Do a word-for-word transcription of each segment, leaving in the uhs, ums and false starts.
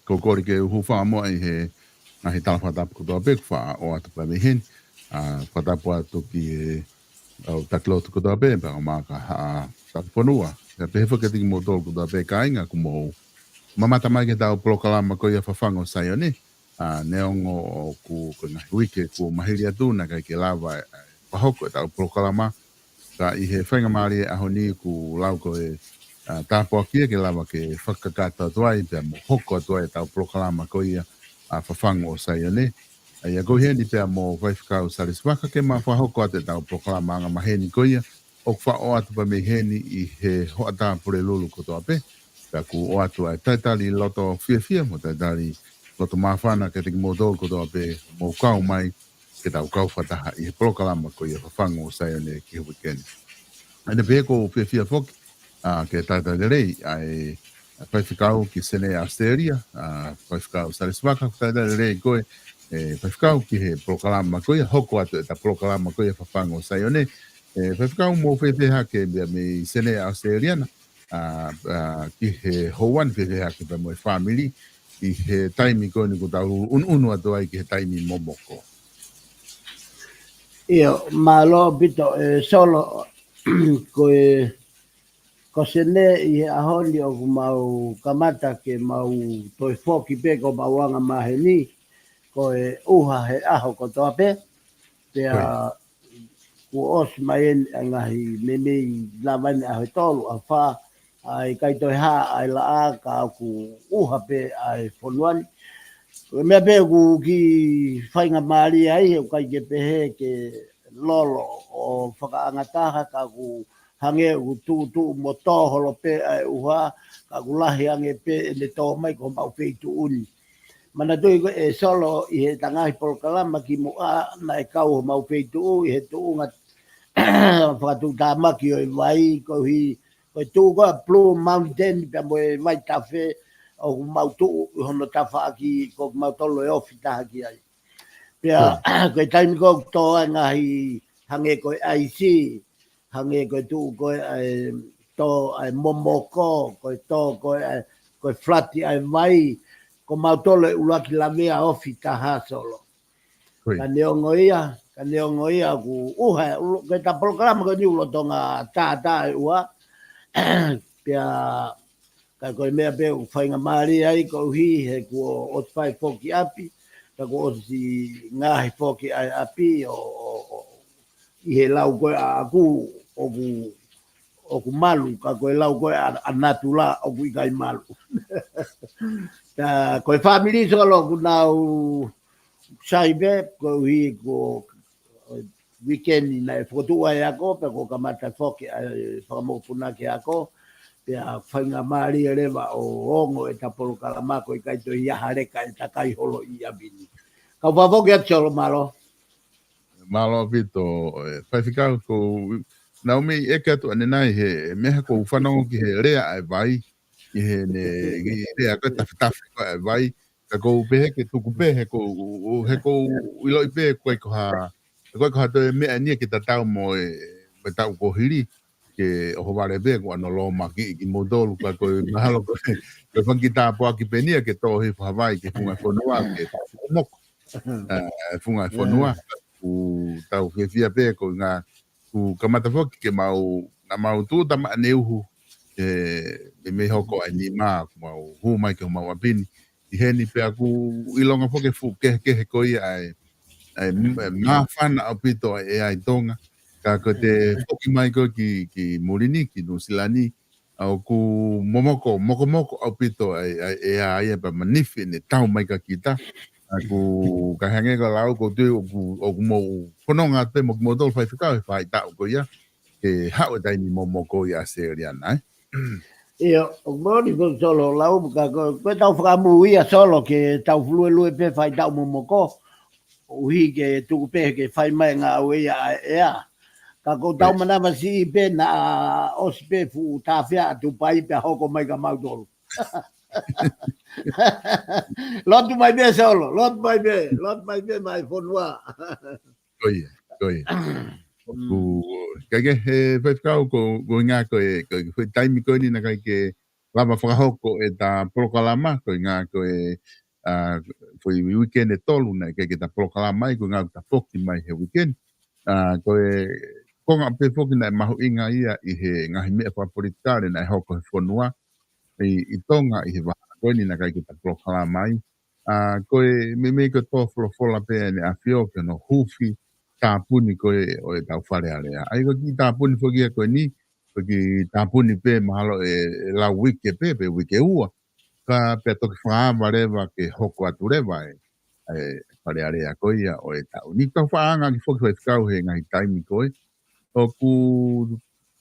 ko e kole ke u hūfanga muʻa ʻi he ngaahi tala fakatapu kotoa pē kuo faʻa ʻoatu pē mei heni. ʻA, fakatapu atu ki he kau taki lotu kotoa pē, pea mo e kau taki fonua. Pea pehē foki kiate kimoutolu kotoa pē kāinga kuo mou mamata mai ki heʻetau polokalama ko ia Fafangu ʻo Saione. ʻA, neongo ʻoku, ko e ngaahi uike kuo mahili atu naʻe ʻikai ke lava ʻa e fakahoko ʻetau polokalama. Ka ʻi he faingamālie ʻaho ni ʻoku lau ko e, ʻa, tāpuaki ia ke lava ke fakakakato atu ai, pea mo hoko atu ai ʻetau polokalama ko ia ʻa Fafangu ʻo Saione. ʻA ia ko eni pea mo Faifekau Salesi Vaka ke ma fakahoko atu ʻetau polokalama anga maheni ko ia ʻoku faʻa ʻoatu pē mei heni ʻi he hoʻatā Pulelulu kotoa pē. Pea ʻoku ʻoatu ʻa e talitali loto fiefia mo e talitali loto māfana kiate kimoutolu kotoa pē mou kau mai ke tau kau fakataha ʻi he polokalama ko ia Fafangu ʻo Saione ki he uike ni. ʻA ia pea ʻoku ou fiefia foki, ʻa, ke talitali lelei ʻa e, ʻa, Faifekau ki Senē ʻAositelēlia, ʻa, Faifekau Salesi Vaka, talitali lelei koe, ʻe, Faifekau ki he polokalama ko ia, hoko atu ʻeta polokalama ko ia Fafangu ʻo Saione. ʻE, Faifekau, mou fēfē hake mei, mei Senē ʻAositelēlia na, ʻa, ʻa, ki he houa ni, fēfē hake pea mo e fāmili ʻi he taimi ko eni kuo tau ʻunuʻunu atu ai ki he taimi momoko? ʻIo, mālō ʻaupito, ʻe, Solo, ko e, ko Senē ʻi he ʻaho ni ʻoku mau kamata ke mau toe foki pē ko mau anga maheni, ko e ʻuha he ʻaho kotoa pē, pea Ko ia. kuo ʻosi mai eni ʻa e ngaahi meimei lava eni ʻaho ʻe tolu, ʻaho ʻe fā, ʻa e ʻikai toe hā ʻa e laʻā ka ʻoku ʻuha pē ʻa e fonua ni. Ko e meʻa pē ʻoku kiʻi faingamālie ai, he ʻoku ʻikai ke pehē ke lolo ʻo fakaʻangataha, ka ʻoku hangē ʻoku tuʻutuʻu mo tō holo pē ʻa e ʻuha, ka ʻoku lahi ange pē ʻene tō mai ki homau feituʻu ni. Manatuʻi ko ē Solo ʻi heʻeta ngaahi polokalama kimuʻa naʻe kau homau feituʻu ʻi he tuʻunga fakatuʻutāmaki ʻo e vai, koeʻuhi ko e tuʻu ko ē ʻa Blue Mountain pea mo e Vaitafe ʻoku mau tuʻu ʻi hono tafaʻaki ko kimautolu ʻe ofi taha ki ai. Pea Ko ia. ko e taimi ko ē ʻoku tō ai ngaahi hangē ko e ʻaisi, hangē ko e tuʻu ko ē ʻa e tō ʻa e momoko, ko e tō ko ē ʻa e, ko e flati ʻa e vai, ko mautolu ʻe ʻuluaki lavea ofi taha Solo. Ko ia. Ka neongo ia, ka neongo ia ʻoku ʻuha, ʻulu-, ko ʻeta polokalama ko eni ʻoku lolotonga tātā e ʻuha. Pea ka ko e meʻa pē ʻoku faingamālie ai koeʻuhi he kuo ʻosi fai foki ʻapi, ka kuo ʻosi ngaohi foki ʻa e ʻapi ʻo, ʻo, ʻo, ʻi he lau ko ē ʻaʻaku ʻoku, ʻoku malu, ka ko e lau ko ē ʻa, ʻa natula ʻoku ʻikai malu. Ka ko e fāmili Solo ʻoku nau sai pē, koeʻuhi ko e uike ni naʻe fokotuʻu ai e ako, pea kuo kamata foki ʻa e fakamoʻupunake ako, pea faingamālie leva ʻo ongo ʻeta polokalama ko e ʻikai toe ʻi ai ha leka ʻe takai holo ʻi ʻapi ni. Kau fakafoki atu Solo, mālō. Mālō ʻaupito, ʻe, Faifekau, ko e ʻuhinga ʻoku ou ʻeke atu ʻanenai he, he meʻa ko ʻeku fanongo ki he lea ʻa e vai, ki heʻene, ki he lea ko e tafetafe ko ē ʻa e vai, ka ʻoku ou pehē ke tuku pē, he ʻoku ou, he ʻoku ou ʻiloʻi pē ʻoku ʻikai ko ha, ʻoku ʻikai ko ha toe meʻa eni ia ke tatau mo e, mo e taʻu kuo hili, ke ʻohovale pē ʻoku ʻalu ʻo lōmakiʻi kimoutolu, ka ko e mahalo ko e, ko e fanga kiʻi tāpuaki pē eni ia ke tō hifo ha vai ki he funga fonua, ke mokomoko. ʻA, funga fonua, ʻoku tau fiefia pē ko e ʻuhinga ʻoku kamata foki ke mau, naʻa mau tuʻu tama ʻaneuhu, ʻe, meimei hoko ʻa e nima, ʻoku mau hū mai ki homau ʻapi ni. ʻI heni pea ʻoku ʻilonga foki e fuʻu kehekehe ko ia ʻa e, ʻa e, ʻa e māfana ʻaupito ʻa e ʻea ʻi Tonga. Ka ko ʻete foki mai ko ē ki, ki muli ni, ki Nuʻusila ni, ʻa ʻoku momoko, mokomoko ʻaupito ʻa e, ʻa e ʻea ia pea manifi ʻene tau mai kia kita. ʻA ʻoku, ka hangē ko e lau ʻoku ou tui ʻoku, ʻoku mou fononga atu pē mo kimoutolu Faifekau he faʻahitaʻu ko ia, ke haʻu e taimi momoko ʻi ʻAositelēlia na, ē? ʻIo, ʻoku moʻoni ko Solo lau, ka ko, ko ʻetau fakamū ia Solo ke tau fuluelue pē faʻahitaʻu momoko, ʻuhi ke tuku pē ke fai mai ngāue ia ʻa e ʻea. Ka ko ʻetau Right. manavasiʻi pē naʻa ʻosi pē fuʻu tāfea ʻa Tupai pea hoko mai kia mautolu. Lotu mai pē Solo, lotu mai pē, lotu mai pē mai fonua. Ko ia, ko ia. Mm. ʻOku, ka ke he Faifekau ko, ko e ʻuhinga ko e, ko e, ko e taimi ko eni naʻe ʻikai ke lava fakahoko ʻeta polokalama, koeʻuhinga ko e, ʻa, foʻi uike ʻe tolu naʻe ʻikai ke ta polokalama ai, koeʻuhinga ko ʻeta foki mai he uike ni. ʻA, ko e konga pē foki naʻe mahuʻinga ia ʻi he ngaahi meʻa fakapolitikale naʻe hoko he fonua ʻi, ʻi Tonga ʻi he vahaʻa ko eni naʻe ʻikai ke ta polokalama ai. ʻA, ko e meimei ko e tō folofola pē ʻEne ʻAfio ki hono huufi tāpuni ko ē ʻo ʻetau Fale Alea. ʻA ia ko e kiʻi tāpuni foki ia ko eni, ko e kiʻi tāpuni pē mahalo ʻe, ʻe lau uike pē, pe uike ua. Ka pea toki fakaava leva ke hoko atu leva e, e Fale Alea ko ia ʻo e taʻu ni. Tau fakaanga ki foki Faifekau he ngaahi taimi ko ē. ʻOku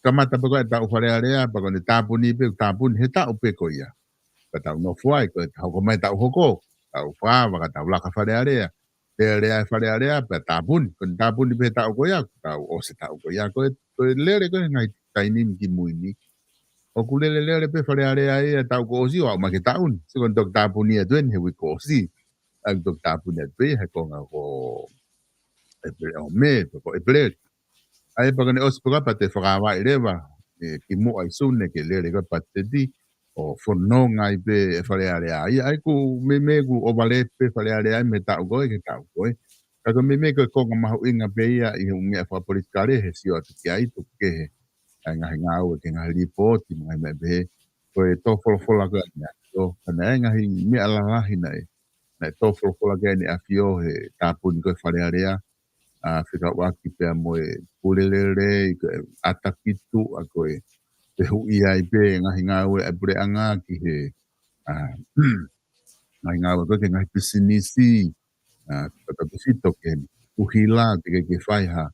kamata pē ko ē ʻetau Fale Alea, pea ko ʻene tāpuni pē, tāpuni he taʻu pē ko ia. Ka tau nofo ai, ko e hoko mai taʻu hoko, tau fakaava, ka tau laka Fale Alea. Te lea e Fale Alea, pea tāpuni. Ko ʻene tāpuni pē he taʻu ko ia, tau ʻosi e taʻu ko ia. Ko e, ko e lele ko ē he ngaahi taimi kimui ni. ʻOku lele lele pē Fale Alea ia taʻu kuo ʻosi ʻo aʻu mai ki he taʻu ni. Sio ko ʻene toki tāpuni atu eni he uike kuo ʻosi. ʻA ia toki tāpuni atu pē ia he konga ko ʻEpile-, ʻo Mē, pe ko ʻEpileli. ʻA ia pea ko ʻene ʻosi pē ko ia pea te fakaavaʻi leva, ʻe, kimuʻa ʻi Sune ke lele ko ē patiseti, ʻo fononga ai pē e Fale Alea. ʻA ia ʻa ia ʻoku meimei ʻoku ʻovalē pē Fale Alea ia mei he taʻu ko ē ki he taʻu ko ē. Ka ko e meimei ko e konga mahuʻinga pē ia ʻi he ʻū meʻa fakapolitikale he sio atu ki ai tuku kehe ʻa e ngaahi ngāue ki he ngaahi lipooti, mo e ngaahi meʻa pehē. Ko e tō folofola ko ē ʻEne ʻAfio, ka naʻe ngaahi meʻa lalahi naʻe, naʻe tō folofola ki ai ʻEne ʻAfio he tāpuni ko ē Fale Alea, ʻa, fekauʻaki pea mo e pule lelei, ko e ʻata ki tuʻa, ko e fehuʻi ai pē ngaahi ngāue ʻa e puleʻanga ki he, ʻa, ngaahi ngāue ko ē ki he ngaahi pisinisi, ʻa, fakatefito ki he ʻuhila, teʻeki ke fai ha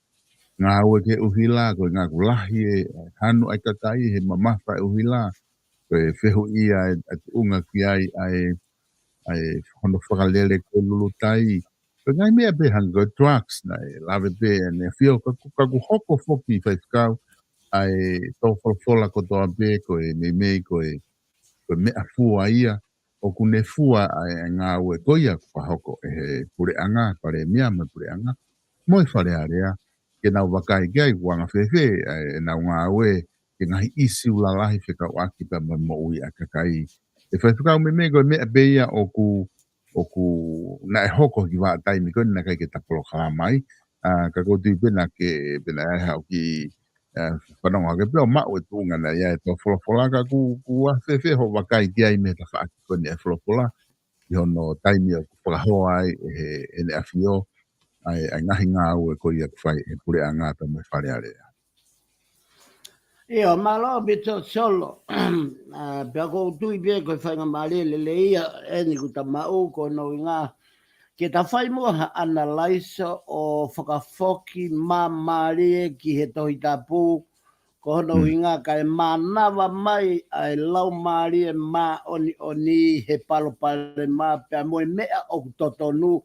ngāue ki he ʻuhila, koeʻuhinga ʻoku lahi e, ʻa, hanu ʻa e kakai he mamafa e ʻuhila, ko e fehuʻi ʻa e, ʻa e tuʻunga ki ai, ʻa e, ʻa e hono fakalele ko ē lulutai. Ko e ngaahi meʻa pē hangē ko e drugs naʻe lave pē ʻEne ʻAfio ka ʻoku, ka ʻoku hoko foki Faifekau ʻa e tō folofola kotoa pē ko e meimei ko e, ko e meʻa fua ia ʻoku ne fua ʻa e ngāue ko ia ʻoku fakahoko ʻe he puleʻanga, palēmia mo e puleʻanga, mo e Fale Alea, ke nau vakai ki ai ʻoku anga fēfē ʻa ʻenau ngāue ki he ngaahi ʻīsiu lalahi fekauʻaki pea mo e moʻui ʻa e kakai. ʻE Faifekau, meimei ko e meʻa pē ia ʻoku, ʻoku naʻe hoko he kiʻi vahaʻa taimi ko ē naʻe ʻikai ke ta polokalama ai. ʻA, ka ʻoku ou tui pē naʻa ke, pē naʻe ʻi ai haʻo kiʻi, ʻa, fanongo hake pē ʻo maʻu e tuʻunga naʻe ʻi ai e tō folofola ka ʻoku, ʻoku anga fēfē hoʻo vakai ki ai mei he tafaʻaki ko eni ʻa e folofola ʻi hono taimi ʻoku fakahoa ai ʻe he, ʻEne ʻAfio ʻa e, ʻa e ngaahi ngāue ko ia ʻoku fai ʻe he puleʻanga pea mo e Fale Alea. ʻIo, mālō ʻaupito Solo. ʻA, pea ʻoku ou tui pē ko e faingamālie lelei ia eni kuo ta maʻu, ko hono ʻuhinga ke ta fai muʻa ha analyse ʻo fakafoki māmālie ki he Tohi Tapu, ko hono ʻuhinga kae mānava mai ʻa e Laumālie Māʻoniʻoni he palopalema pea mo e meʻa ʻoku totonu,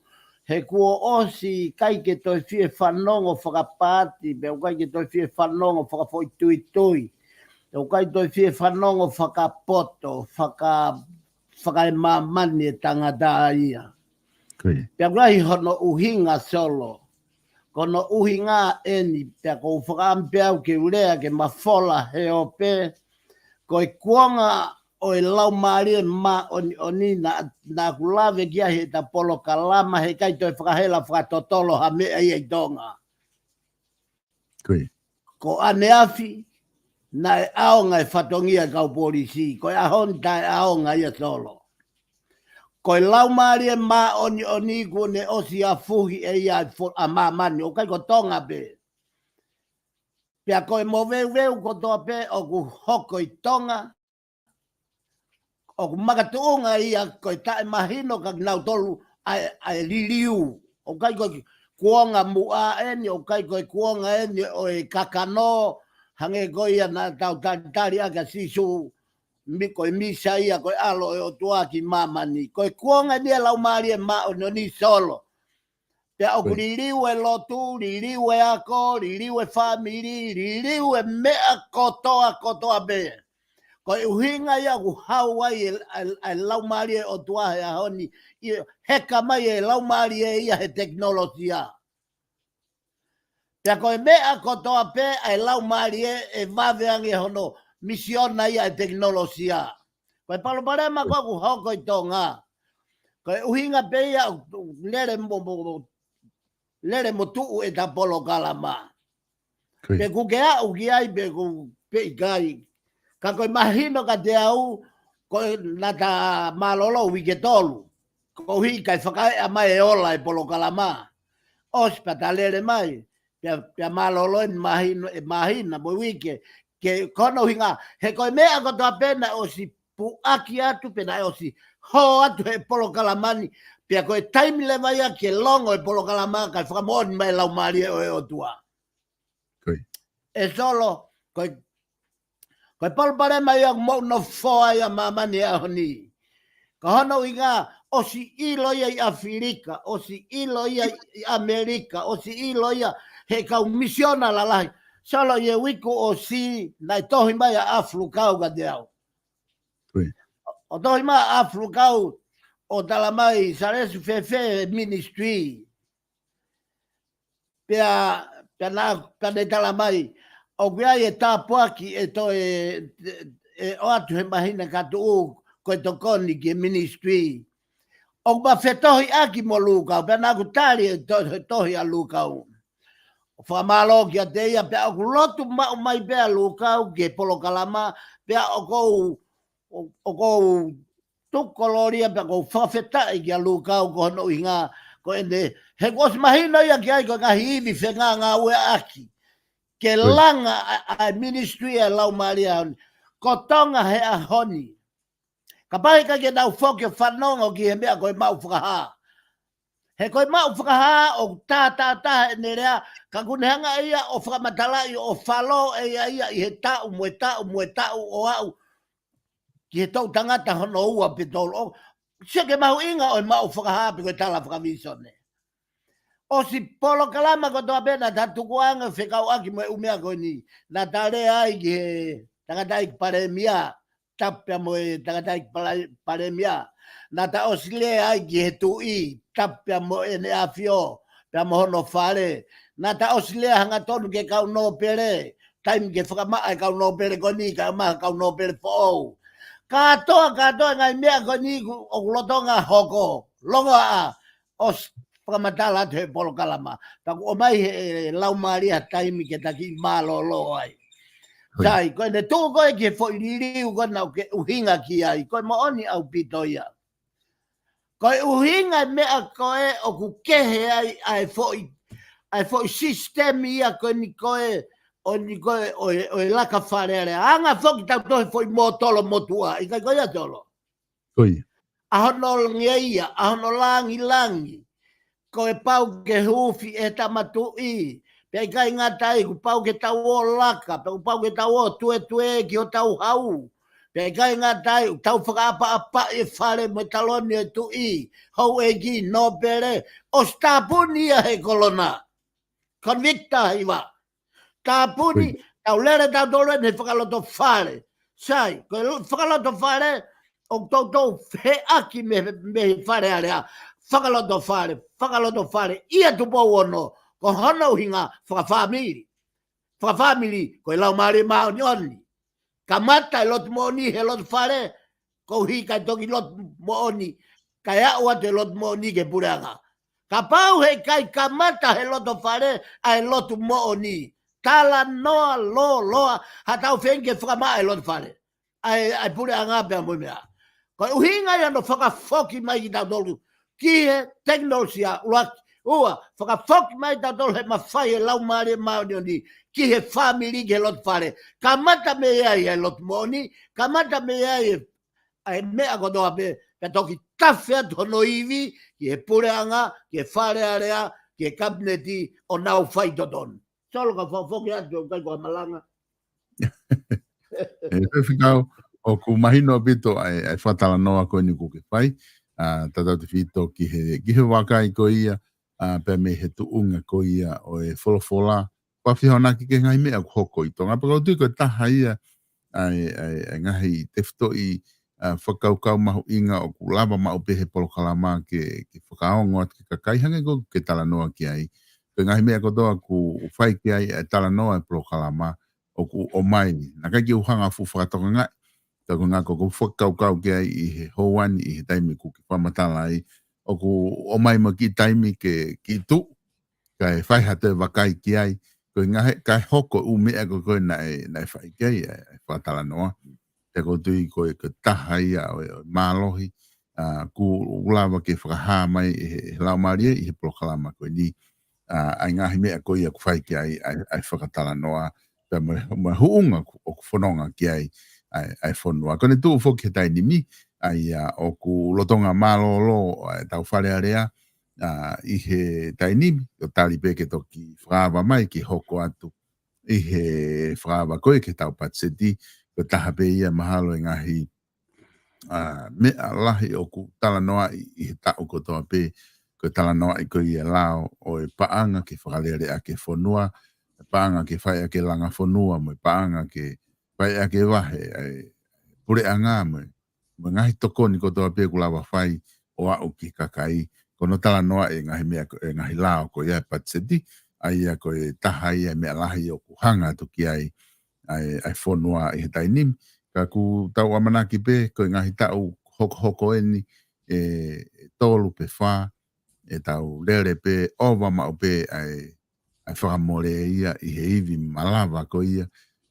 he kuo ʻosi ʻikai ke toe fie fanongo fakapaati, pea ʻoku ʻikai ke toe fie fanongo fakafoʻituitui, pea ʻoku ʻikai toe fie fanongo fakapoto, faka-, fakaemāmani e tangata ia. Ko ia. Pea ʻoku lahi hono ʻuhinga Solo. Ko hono ʻuhinga eni, pea ʻoku ou fakaʻamu pē au ke u lea ke mafola he ope, ko e kuonga ʻo e Laumālie Māʻoniʻoni naʻa, naʻa ku lave ki ai heʻeta polokalama he ʻikai toe fakahela fakatotolo ha meʻa ia ʻi Tonga. Ko ia. Ko ʻaneafi, naʻe ʻaonga e fatongia e kau polisi, ko e ʻaho ni taʻe ʻaonga ia Solo. Ko e Laumālie Māʻoniʻoni kuo ne ʻosi afuhi ʻe ia ʻa e fo-, ʻa māmani, ʻoku ʻikai ko Tonga pē. Pea ko e moveuveu kotoa pē ʻoku hoko ʻi Tonga, ʻoku makatuʻunga ia ko e taʻemahino kia kinautolu ʻa e, ʻa e liliu. ʻOku ʻikai ko e kuonga muʻa eni, ʻoku ʻikai ko e kuonga eni ʻo e kakano, hangē ko ia naʻa tau talitali ʻaki ʻa Sīsū, mi-, ko e Mīsaia, ko e ʻAlo ʻo e ʻOtua ki māmani. Ko e kuonga eni ʻa e Laumālie Māʻoniʻoni Solo. Pea ʻoku liliu e lotu, liliu e ako, liliu e fāmili, liliu e meʻa kotoa, kotoa pē. Ko e ʻuhinga ia ʻoku hau ai e, e, e Laumālie ʻo e ʻOtua he ʻaho ni, ʻi he heka mai e laumālie ia he tekinolosia. Pea ko e meʻa kotoa pē ʻa e laumālie ʻe vave ange hono misiona ia e tekinolosia. Ko e palopalema ko ē ʻoku hoko ʻi Tonga, ko e ʻuhinga pē ia ʻoku lele mo, mo, mo, lele mo tuʻu ʻeta polokalama. Pe ʻoku ke aʻu ki ai pe ʻoku pē ʻikai. Ka ko e mahino kiate au, ko e naʻa ta mālōlō uike tolu. Koeʻuhi ʻikai fakaeʻa mai e ola e polokalama. ʻOsi pea ta lele mai, pea, pea mālōlō ʻe mahino, ʻe mahina mo e uike, ke ko hono ʻuhinga, he ko e meʻa kotoa pē naʻe ʻosi puʻaki atu, pe naʻe ʻosi hō atu he polokalama ni, pea ko e taimi leva ia ke longo e polokalama, kae fakamoʻoni mai e Laumālie ʻo e ʻOtua. ʻE Solo, ko e, ko e palopalema ia ʻoku mou nofoa ia ʻi māmani he ʻaho ni. Ko hono ʻuhinga, ʻosi ʻilo ia ʻi ʻAfilika, ʻosi ʻilo ia ʻi ʻAmelika, ʻosi ʻilo ia he kau misiona lalahi. Solo, ʻi he uike kuo ʻosi, naʻe tohi mai ʻa ʻAfulukau kiate au. ʻO tohi mai ʻa ʻAfulukau, ʻo tala mai, Sālesi fēfē ministry. Pea, pea naʻa, pea ne tala mai, ʻoku ʻi ai e tāpuaki ʻe toe, ʻe, ʻe ʻoatu he māhina ka tuʻu, ko e tokoni ki he ministry. ʻOku ma fetohiʻaki mo Lukau, pea naʻa ku tali e to-, he tohi ʻa Lukau. Fakamālō kiate ia, pea ʻoku lotu maʻu mai pē ʻa Lukau ki he polokalama, pea ʻoku ou, ʻo, ʻoku ou tuku kolōlia pea ʻoku ou fakafetaʻi kia Lukau ko hono ʻuhinga, ko ʻene, he kuo ʻosi mahino ia ki ai ko e ngaahi ivi fengāngāueʻaki. Ke langa ʻa, ʻa e ministry ʻa e Laumālie ʻaho ni. Ko Tonga he ʻaho ni. Kapau ʻe ʻikai ke nau foki ʻo fanongo ki he meʻa ko e maʻu fakahā. He ko e maʻu fakahā ʻoku tātātaha ʻene lea, ka ʻoku ne hanga ia ʻo fakamatalaʻi ʻo fālō ʻe ia ia ʻi he taʻu mo e taʻu mo e taʻu ʻo aʻu ki he toʻutangata hono ua pe tolu. ʻO, sio ki he mahuʻinga ʻo e maʻu fakahā pe ko e tala fakavīsone. ʻOsi polokalama kotoa pē naʻa ta tukuange fekauʻaki mo e ʻū meʻa ko eni. Naʻa ta lea ai ki he tangataʻeiki palēmia, tapu pea mo e tangataʻeiki pala-, palēmia. Naʻa ta ʻosi lea ai ki he tuʻi, tapu pea mo ʻEne ʻAfio, pea mo hono fale. Naʻa ta ʻosi lea hangatonu ki he kau nōpele, taimi ke fakamaʻa e kau nōpele ko eni, kae ʻumaʻā e kau nōpele foʻou. Kātoa, kātoa e ngaahi meʻa ko eni ʻoku, ʻoku lolotonga hoko. Longoaʻa, ʻosi fakamatala atu he polokalama. Pea kuo ʻomai he Laumālie ha taimi ke ta kiʻi mālōlō ai. Sai, ko ʻene tuʻu ko ē ki he foʻi liliu ko ē naʻa ke ʻuhinga ki ai, ko e moʻoni ʻaupito ia. Ko e ʻuhinga e meʻa ko ē ʻoku kehe ai ʻa e foʻi, ʻa e foʻi sisitemi ia ko eni ko ē, ʻo eni ko ē, ʻo e, ʻo e laka Fale Alea. Anga foki tau tohi foʻi mōtolo motuʻa, ʻikai ko ia Solo? Ko ia. ʻA hono ngeia, ʻa hono langilangi. Ko e pau ke huufi e tama tuʻi. Pea ʻikai ngata ai, kuo pau ke tau ō laka, pea kuo pau ke tau ō tuetue ki hotau hau. Pea ʻikai ngata ai, tau fakaʻapaʻapaʻi e fale mo e taloni e tuʻi, houʻeiki, nōpele, ʻosi tāpuni ia he kolona. Convicta hiva. Tāpuni, tau lele tautolu eni he fakalotofale. Sai, ko e lo-, fakalotofale, ʻoku toutou feʻaki mei, mei Fale Alea. Fakalotofale, fakalotofale, ʻia Tupou Ono, ko hono ʻuhinga fakafāmili. Fakafāmili, ko e Laumālie Māʻoniʻoni. Kamata e lotu moʻoni he loto fale, koeʻuhi kae toki lotu moʻoni, kae aʻu atu e lotu moʻoni ki he puleʻanga. Kapau heʻikai kamata he loto fale ʻa e lotu moʻoni, talanoa lōloa, ha tau feinga ke fakamaʻa e loto fale. ʻA e, ʻa e puleʻanga pea mo e meʻa. Ko e ʻuhinga ia hono fakafoki mai kitautolu ki he tekinolosia ʻuluaki. Ua, fakafoki mai tautolu he mafai e Laumālie Māʻoniʻoni ki he fāmili, ki he loto fale. Kamata mei ai e lotu moʻoni, kamata mei ai e, ʻa e meʻa kotoa pē, pea toki tafe atu hono ivi ki he puleʻanga, ki he Fale Alea, ki he kapineti ʻo nau faitotonu. Solo, ka fakafoki atu, ʻikai ko ha malanga. ʻE, Faifekau, ʻoku mahino ʻaupito ʻa e, ʻa e fakatalanoa ko eni kuo ke fai, ʻa, tautautefito ki he, ki he vakai ko ia, ʻa, pea mei he tuʻunga ko ia ʻo e folofola, pea fihonaki ki he ngaahi meʻa ʻoku hoko ʻi Tonga. Pea ʻoku ou tui ko e taha ia ʻa e, ʻa e, ʻa e ngaahi tefitoʻi, ʻa, fakakaukau mahuʻinga ʻoku lava maʻu pē he polokalama ke, ke fakaongo atu ki he kakai hangē ko ē ʻoku ke talanoa ki ai. Ko e ngaahi meʻa kotoa ʻoku fai ki ai e talanoa e polokalama ʻoku ʻomai. Naʻe ʻikai ke u hanga ʻo fuʻu fakatokangaʻi Ka ko e ʻuhinga ko ʻeku fakakaukau ki ai ʻi he houa ni, ʻi he taimi ʻoku ke fakamatala ai, ʻoku ʻomai mo e kiʻi taimi ke kiʻi tuʻu, kae fai ha toe vakai ki ai, ko e ʻuhinga he, kae hoko e ʻū meʻa ko ē naʻe, naʻe fai ki ai ʻa e, ʻa e fakatalanoa. Pea ʻoku ou tui ko e, ko e taha ia ʻo e, ʻo e mālohi, ʻa, ʻoku lava ke fakahā mai ʻe he, he laumālie ʻi he polokalama ko eni, ʻa, ʻa e ngaahi meʻa ko ia ʻoku fai ki ai ʻa e, ʻa e fakatalanoa, pea mo e, mo e huʻunga ʻoku, ʻoku fononga ki ai ʻa e, ʻa e fonua. Ko ʻene tuʻu foki he taimi ni, ʻa ia ʻoku lolotonga mālōlō ʻa ʻetau Fale Alea, ʻa, ʻi he taimi ni, ʻo tali pē ke toki fakaava mai ke hoko atu ʻi he fakaava ko ē ki heʻetau patiseti, ko e taha pē ia mahalo e ngaahi, ʻa, meʻa lahi ʻoku talanoaʻi ʻi he taʻu kotoa pē, ko e talanoaʻi ko ia e lao ʻo e paʻanga ke fakalele ʻaki e fonua, e paʻanga ke fai ʻaki e langa fonua, mo e paʻanga ke fai ʻaki e vahe ʻa e puleʻanga mo e, mo e ngaahi tokoni kotoa pē ʻoku lava fai ʻo aʻu ki he kakai. Ko hono talanoaʻi e ngaahi meʻa ko, e ngaahi lao ko ia e patiseti, ʻa ia ko e taha ia e meʻa lahi ʻoku hanga atu ki ai ʻa e, ʻa e fonua ʻi he taimi ni. Ka ʻoku tau ʻamanaki pē, ko e ngaahi taʻu hokohoko eni, ʻe, ʻe tolu pe fā, ʻe tau lele pē, ʻova maʻu pē ʻa e, ʻa e fakamole ia ʻi he ivi malava ko ia,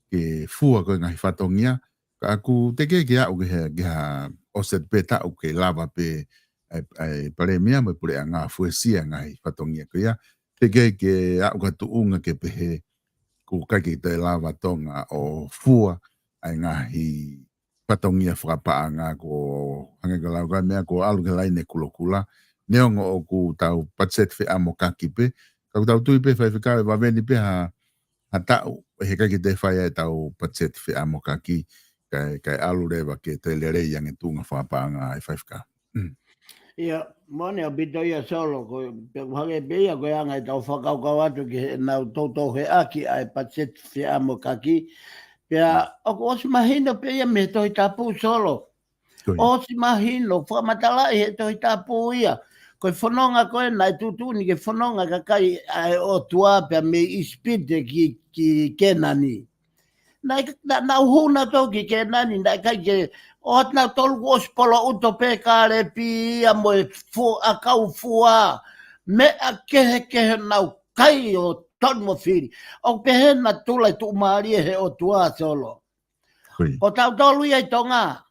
ke fua ko e ngaahi fatongia. Ka ʻoku teʻeki ke aʻu ki he, ki ha offset pē taʻu ke lava pē ʻa e, ʻa e palēmia mo e puleʻanga fuesia ngaahi fatongia ko ia. Teʻeki ke aʻu ki ha tuʻunga ke pehē, ʻoku ʻikai ke toe lava Tonga ʻo fua ʻa e ngaahi fatongia fakapaʻanga ko hangē ko e lau ko e meʻa ko e ʻalu ki he laine kulokula. Neongo ʻoku tau patiseti feʻamokaki pē, ka ʻoku tau tui pē faifekau ʻe vave ni pē ha, ha taʻu, ʻe heʻikai ke toe fai ai ʻetau patiseti feʻamokaki, kae, kae ʻalu leva ke toe lelei ange tuʻunga fakapaʻanga ʻa e faifekau. Mm. ʻIa, moʻoni ʻaupito ia Solo, ko, pe hangē pē ia ko e anga ʻetau fakakaukau atu ki heʻenau toutou heʻaki ʻa e patiseti feʻamokaki. Pea, mm, ʻoku ʻosi mahino pē ia mei he Tohi Tapu Solo. Ko ia. ʻOsi mahino, fakamatalaʻi he Tohi Tapu ia. Ko e fononga ko ē naʻe tuʻutuʻuni ke fononga e kakai ʻa e ʻOtua pea mei ʻIsipite ki, ki Kēnani. Naʻe, na, naʻa nau hū nautolu ki Kēnani, naʻe ʻikai ke, ʻo ʻa nautolu kuo ʻosi poloʻuto pē Kālepi ia mo e fu-, ʻakau fua, meʻa kehekehe nau kai ʻo tonu mo fili. ʻOku pehē naʻe tula e tuʻumālie he ʻOtua Solo. Ko ia. Ko tautolu ia ʻi Tonga.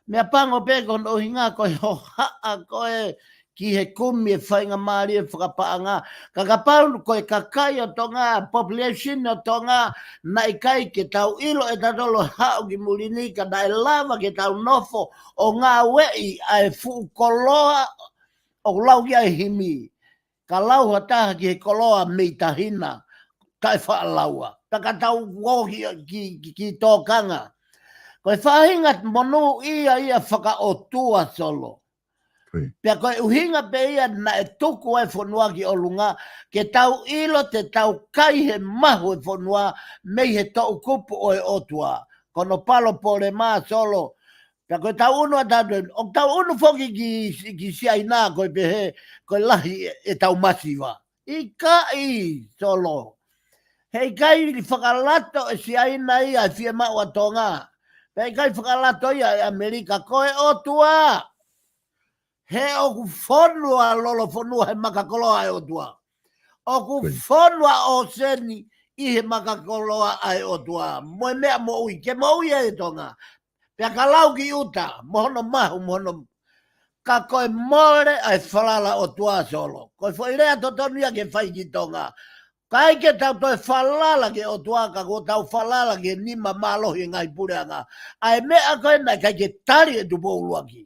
Meʻapango pē ko hono ʻuhinga ko e hohaʻa ko ē ki he kumi e faingamālie fakapaʻanga. Ka kapau ko e kakai ʻo Tonga, population ʻo Tonga, naʻe ʻikai ke tau ʻilo ʻe tautolu haʻu ki muli ni ka naʻe lava ke tau nofo ʻo ngāueʻi ʻa e fuʻu koloa ʻoku lau ki ai e himi. Ka lau ha taha ki he koloa mei Tahina, taʻe faʻa laua. Pea ka tau ō ki, ki, ki, ki tōkanga. Ko e faʻahinga monū ia ia fakaʻotua Solo. Ko ia. Pea ko e ʻuhinga pē ia naʻe tuku ai e fonua ki ʻolunga, ke tau ʻilo te tau kai he mahu e fonua mei he toʻukupu ʻo e ʻOtua. Ko hono palopalema Solo, pea ko e tau ʻunu ʻa tautolu, ʻoku tau ʻunu foki ki, ki Siaina ko e pehē, ko e lahi e, ʻetau masiva. ʻIkai Solo. Heʻikai fakalato ʻe Siaina ia e fiemaʻu ʻa Tonga. Pea ʻikai fakalato ia ʻe ʻAmelika ko e ʻOtua. He ʻoku fonu ʻa Lolofonua he makakoloa ʻa e ʻOtua. ʻOku, ko ia, fonu ʻa ʻŌseni ʻi he makakoloa ʻa e ʻOtua. Mo e meʻa moʻui, ke moʻui ʻa e Tonga. Pea ka lau ki ʻuta, mo hono mahu, mo hono, ka ko e mole ʻa e falala ʻOtua Solo. Ko e foʻi lea totonu ia ke fai ki Tonga. ʻIkai ke tau toe falala ki he ʻOtua, ka kuo tau falala ki he nima mālohi e ngaahi puleʻanga. ʻA e meʻa ko ē naʻe ʻikai ke tali ʻe Tupou ʻUluaki.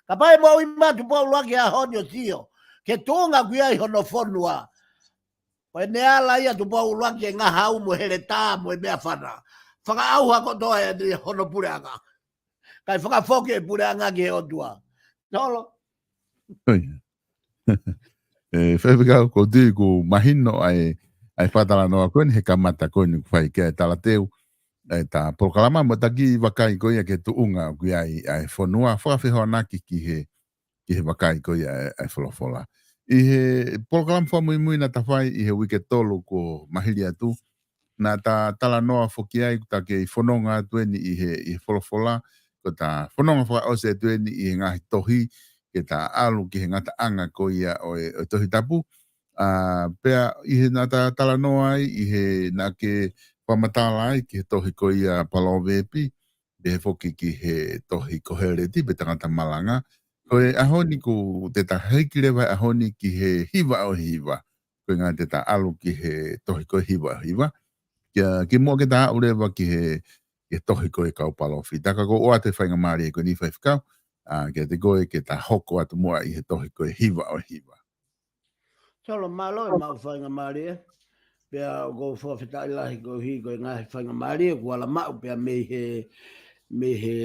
Kapau ʻe moʻui mai Tupou ʻUluaki he ʻaho ni ʻo sio ki he tuʻunga ʻoku ʻi ai hono fonua. Ko ʻene ala ia Tupou ʻUluaki e ngahau mo e heletā mo e meʻafana. Fakaʻauha kotoa ʻeni hono puleʻanga. Kae fakafoki e puleʻanga ki he ʻOtua. Solo. Ko ia. ʻE, faifekau, ʻoku ou tui ʻoku mahino ʻa e, ʻa e fakatalanoa ko eni he kamata ko eni ʻoku fai ki ai e talateu ʻa ʻeta polokalama mo ʻeta kiʻi vakai ko ia ki he tuʻunga ʻoku ʻi ai ʻa e fonua, fakafehoanaki ki he, ki he vakai ko ia ʻa e, ʻa e folofola. ʻI he polokalama fakamuimui naʻa ta fai ʻi he uike tolu kuo maliu atu, naʻa ta talanoa foki ai, ta kei fononga atu eni ʻi he, ʻi he folofola, ko ta fononga fakaʻosi atu eni ʻi he ngaahi tohi, ke ta ʻalu ki he ngataʻanga ko ia ʻo e, ʻo e Tohi Tapu. ʻA, pea ʻi he naʻa ta talanoa ai, ʻi he naʻa ke fakamatala ai ki he tohi ko ia Palōvepi, pehē foki ki he tohi Koheleti pe Tangata Malanga. Ko e ʻaho ni ʻoku te ta hiki leva he ʻaho ni ki he hiva ʻo e hiva. Ko e ʻuhinga te ta ʻalu ki he tohi ko e hiva ʻo e hiva. Kia, kimuʻa ke ta aʻu leva ki he, ki he tohi ko e kau palōfita. Ka ʻoku ou ʻoatu e faingamālie ko eni Faifekau, ʻa, kiate koe ke ta hoko atu muʻa ʻi he tohi ko e hiva ʻo e hiva. Solo, mālō e maʻu faingamālie. Pea ʻoku ou fakafetaʻi lahi koeʻuhi ko e ngaahi faingamālie kuo ala maʻu pea mei he, mei he,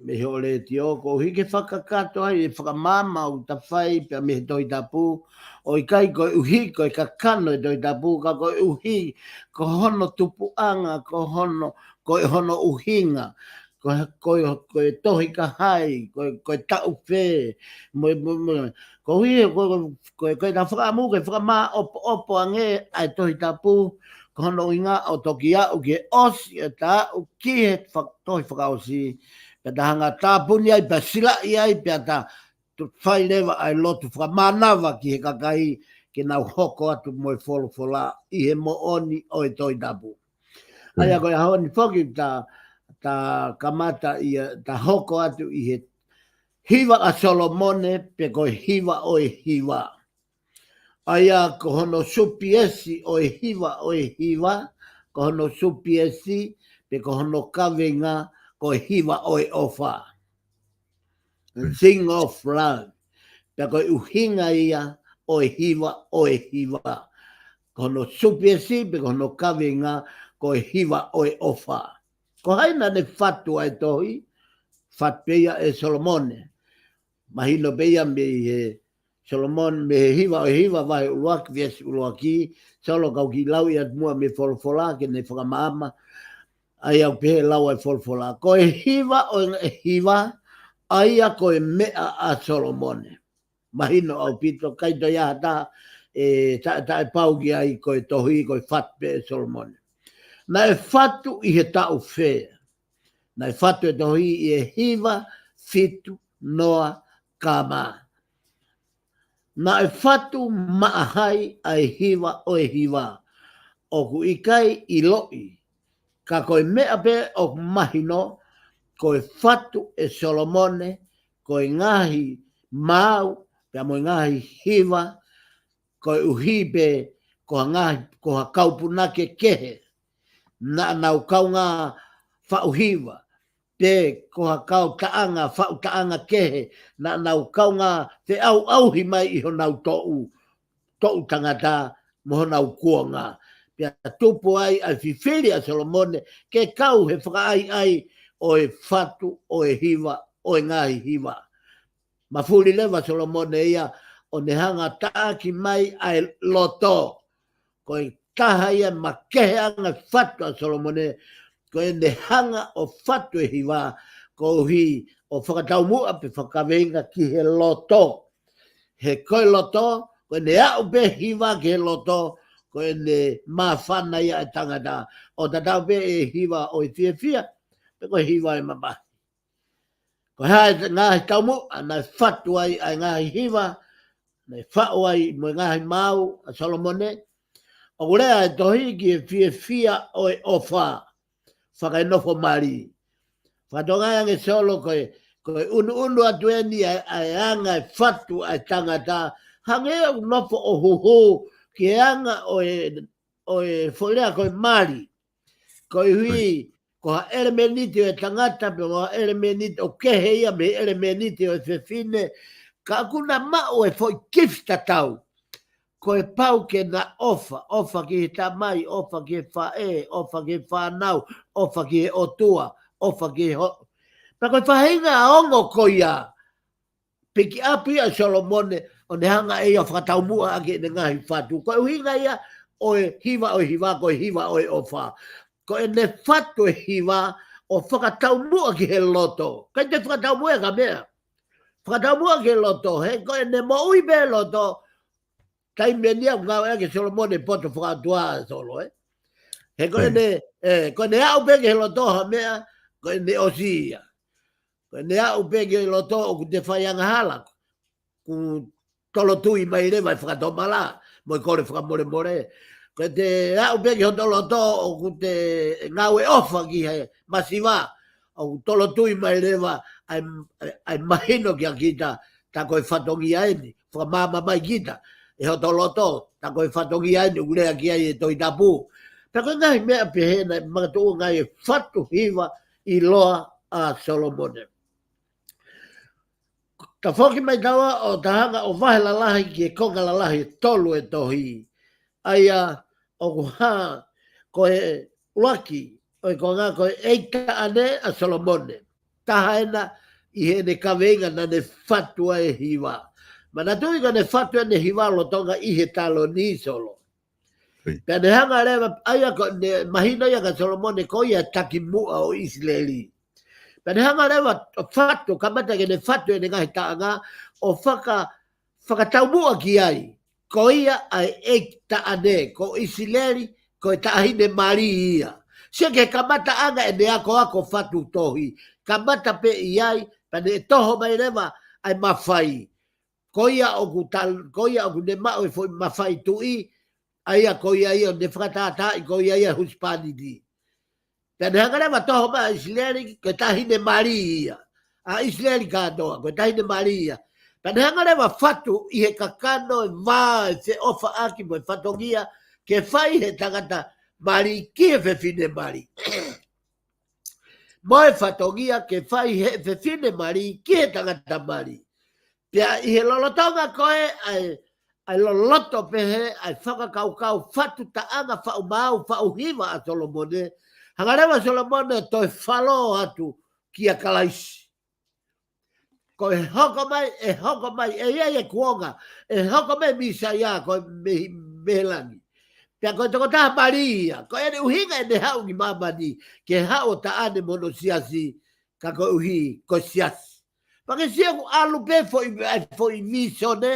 mei he ʻo letiō, koeʻuhi ke fakakakato ai e fakamaama ʻoku ta fai pea mei he Tohi Tapu, ʻo ʻikai koeʻuhi ko e kakano e Tohi Tapu, ka koeʻuhi ko hono tupuʻanga, ko hono, ko hono ʻuhinga, ko, ko, ko e tohi ka hai, ko, ko e taʻu fē, mo, mo, mo, koeʻuhi, ko, ko, ko, ko e ta fakaʻamu ke fakamāʻopoʻopo ange ʻa e Tohi Tapu, ko hono ʻuhinga ʻo toki aʻu ki he ʻosi, ʻe ta aʻu ki he fa-, tohi fakaʻosi, pea ta hanga tāpuni ai, pea silaʻi ai, pea ta tu-, fai leva ʻa e lotu fakamānava ki he kakai, ke nau hoko atu mo e folofola ʻi he moʻoni ʻo e Tohi Tapu. ʻA ia ko e ʻaho ni foki ta, ta kamata ia, ta hoko atu ʻi he hiva ʻa Solomone, pe ko e hiva ʻo e hiva. ʻA ia ko hono supiesi ʻo e hiva ʻo e hiva, ko hono supiesi, pe ko hono kaveinga, ko e hiva ʻo e ʻofa. Sing of love. Pea ko e ʻuhinga ia ʻo e hiva ʻo e hiva. Ko hono supiesi, pe ko hono kaveinga, ko e hiva ʻo e ʻofa. Ko hai naʻa ne fatu ʻa e tohi, fatu pē ia ʻe Solomone. Mahino pē ia mei he Solomone, mei he hiva ʻo e hiva vahe ʻuluaki, veesi ʻuluaki, Solo kau ki lau ia muʻa mei he folofola, ke ne fakamaama, ʻa ia ʻoku pehē lau ʻa e folofola. Ko e hiva ʻo e hiva, ʻa ia ko e meʻa ʻa Solomone. Mahino ʻaupito, ʻikai toe ʻi ai ha taha, ʻe, ta, taʻepau ki ai ko e tohi, ko e fatu pē ʻe Solomone. Naʻe fatu ʻi he taʻu fē. Naʻe fatu e tohi ʻi he hiva fitu noa kama. Naʻe fatu maʻa hai ʻa e hiva ʻo e hiva. ʻOku ʻikai ʻiloʻi. Ka ko e meʻa pē ʻoku mahino, ko e fatu ʻe Solomone, ko e ngaahi maau, pea mo e ngaahi hiva, koeʻuhi pē ko ha ngaahi, ko ha kau punake kehe. Naʻa nau kaungā faʻu hiva, pe ko ha kau taʻanga, faʻu taʻanga kehe, naʻa nau kaungā feʻauʻauhi mai ʻi honau toʻu, toʻu tangata mo honau kuonga. Pea tupu ai ʻa e fifili ʻa Solomone, ke kau he fakaʻaiʻai ʻo e fatu ʻo e hiva, ʻo e ngaahi hiva. Mafuli leva Solomone ia, ʻo ne hanga taʻaki mai ʻa e loto. Ko e taha ia makehe ʻa e fatu ʻa Solomone, ko ʻene hanga ʻo fatu e hiva, koeʻuhi ʻo fakataumuʻa pe fakakaveinga ki he loto. He ko e loto, ko ʻene aʻu pē hiva ki he loto, ko ʻene māfana ia e tangata. ʻO tatau pē e hiva ʻo e fiefia, pe ko e hiva e mamahi. Ko e hā e ngaahi taumuʻa naʻe fatu ai ʻa e ngaahi hiva, naʻe faʻu ai mo e ngaahi maau ʻa Solomone. ʻOku lea e tohi ki he fiefia ʻo e ʻofa, fakaenofo mali. Fakatokangaʻi ange Solo ko e, ko e ʻunuʻunu atu eni ʻa e, ʻa e anga e fatu ʻa e tangata, hangē ʻoku nofo ʻo huhū ki he anga ʻo e, ʻo e foʻi lea ko e mali. Koeʻuhi, ko ha ʻelemēniti ʻo e tangata, pe ko ha ʻelemēniti ʻoku kehe ia mei he ʻelemēniti ʻo e fefine, ka ʻoku na maʻu e foʻi kifi tatau. Ko e pau ke na ʻofa, ʻofa ki he tamai, ʻofa ki he faʻē, ʻofa ki he fānau, ʻofa ki he ʻOtua, ʻofa ki he ho-, pea ko e faʻahinga ongo ko ia, piki ʻapi ʻa Solomone, ʻo ne hanga ʻe ia ʻo fakataumuʻa ʻaki ʻene ngaahi fatu. Ko e ʻuhinga ia ʻo e hiva ʻo e hiva, ko e hiva ʻo e ʻofa. Ko ʻene fatu e hiva ʻo fakataumuʻa ki he loto. ʻIkai te fakataumuʻa ki ha meʻa. Fakataumuʻa ki he loto, he ko ʻene moʻui pē loto, taimi eni ʻoku ngāueʻaki ʻe Solomone poto fakaʻotua ʻa Solo, ē. He ko ʻene, ē, ko ʻene aʻu pē ki he loto ha meʻa, ko ʻene ʻosi ia. Ko ʻene aʻu pē ki he loto ʻoku te fai angahala, kuo tolotui mai leva e fakatomala, mo e kole fakamolemole. Ko ʻete aʻu pē ki hoto loto ʻoku te ngāue ʻofa ki he masiva, ʻoku tolotui mai leva ʻa e, ʻa e, ʻa e mahino kia kita, tā ko e fatongia eni, fakamaama mai kita, ʻe hoto loto, tā ko e fatongia eni, ʻoku lea ki ai e Tohi Tapu. Pea ko e ngaahi meʻa pehē naʻe makatuʻunga ai e fatu hiva ʻiloa ʻa Solomone. Tafoki mai taua ʻo ta hanga ʻo vahe lalahi ki he konga lalahi ʻe tolu e tohi. ʻA ia ʻoku hā ko e ʻuluaki ʻo e konga ko e ʻEiki Taʻane ʻa Solomone. Taha ena ʻi heʻene kaveinga naʻa ne fatu ai e hiva. Manatuʻi ko ʻene fatu ʻene hiva lolotonga ʻi he taloni Solo. Pea ne hanga leva, ʻa ia ko ʻene mahino ia kia Solomone ko ia e takimuʻa ʻo ʻIsileli. Pea ne hanga leva ʻo fatu, kamata ke ne fatu ʻene ngaahi taʻanga, ʻo faka-, fakataumuʻa ki ai. Ko ia ʻa e ʻEiki Taʻane, ko ʻIsileli, ko e taʻahine mali ia. Sio ki he kamataʻanga ʻene akoako fatu tohi. Kamata pē ʻi ai, pea ne toho mai leva ʻa e mafai. Ko ia ʻoku tal-, ko ia ʻoku ne maʻu e foʻi mafai tuʻi, ʻa ia ko ia ia ʻoku ne fakatātaaʻi, ko ia ia husepāniti. Pea ne hanga leva ʻo toho mai ʻa ʻIsileli, ko e taʻahine mali ia. ʻA ʻIsileli kātoa, ko e taʻahine mali ia. Pea ne hanga leva ʻo fatu ʻi he kakano e vā e feʻofaʻaki mo e fatongia, ke fai he tangata mali ki he fefine mali. Mo e fatongia ke fai he fefine mali ki he tangata mali. Pea ʻi he lolotonga ko ē ʻa e, ʻa e loloto pehē ʻa e fakakaukau fatu taʻanga faʻu maau faʻu hiva ʻa Solomone, hanga leva ʻa Solomone ʻo toe falo atu kia Kalaisi. Ko e hoko mai, ʻe hoko mai, ʻe ʻi ai e kuonga, ʻe hoko mai e Mīsaia ko e mei, mei langi. Pea ko e tokotaha mali ia, ko ʻene ʻuhinga ʻene haʻu ki māmani, ke haʻu ʻo taʻane mo hono siasi, ka koeʻuhi ko e siasi. Pea ke sio ʻoku ʻalu pē foʻi, ʻa e foʻi vīsone,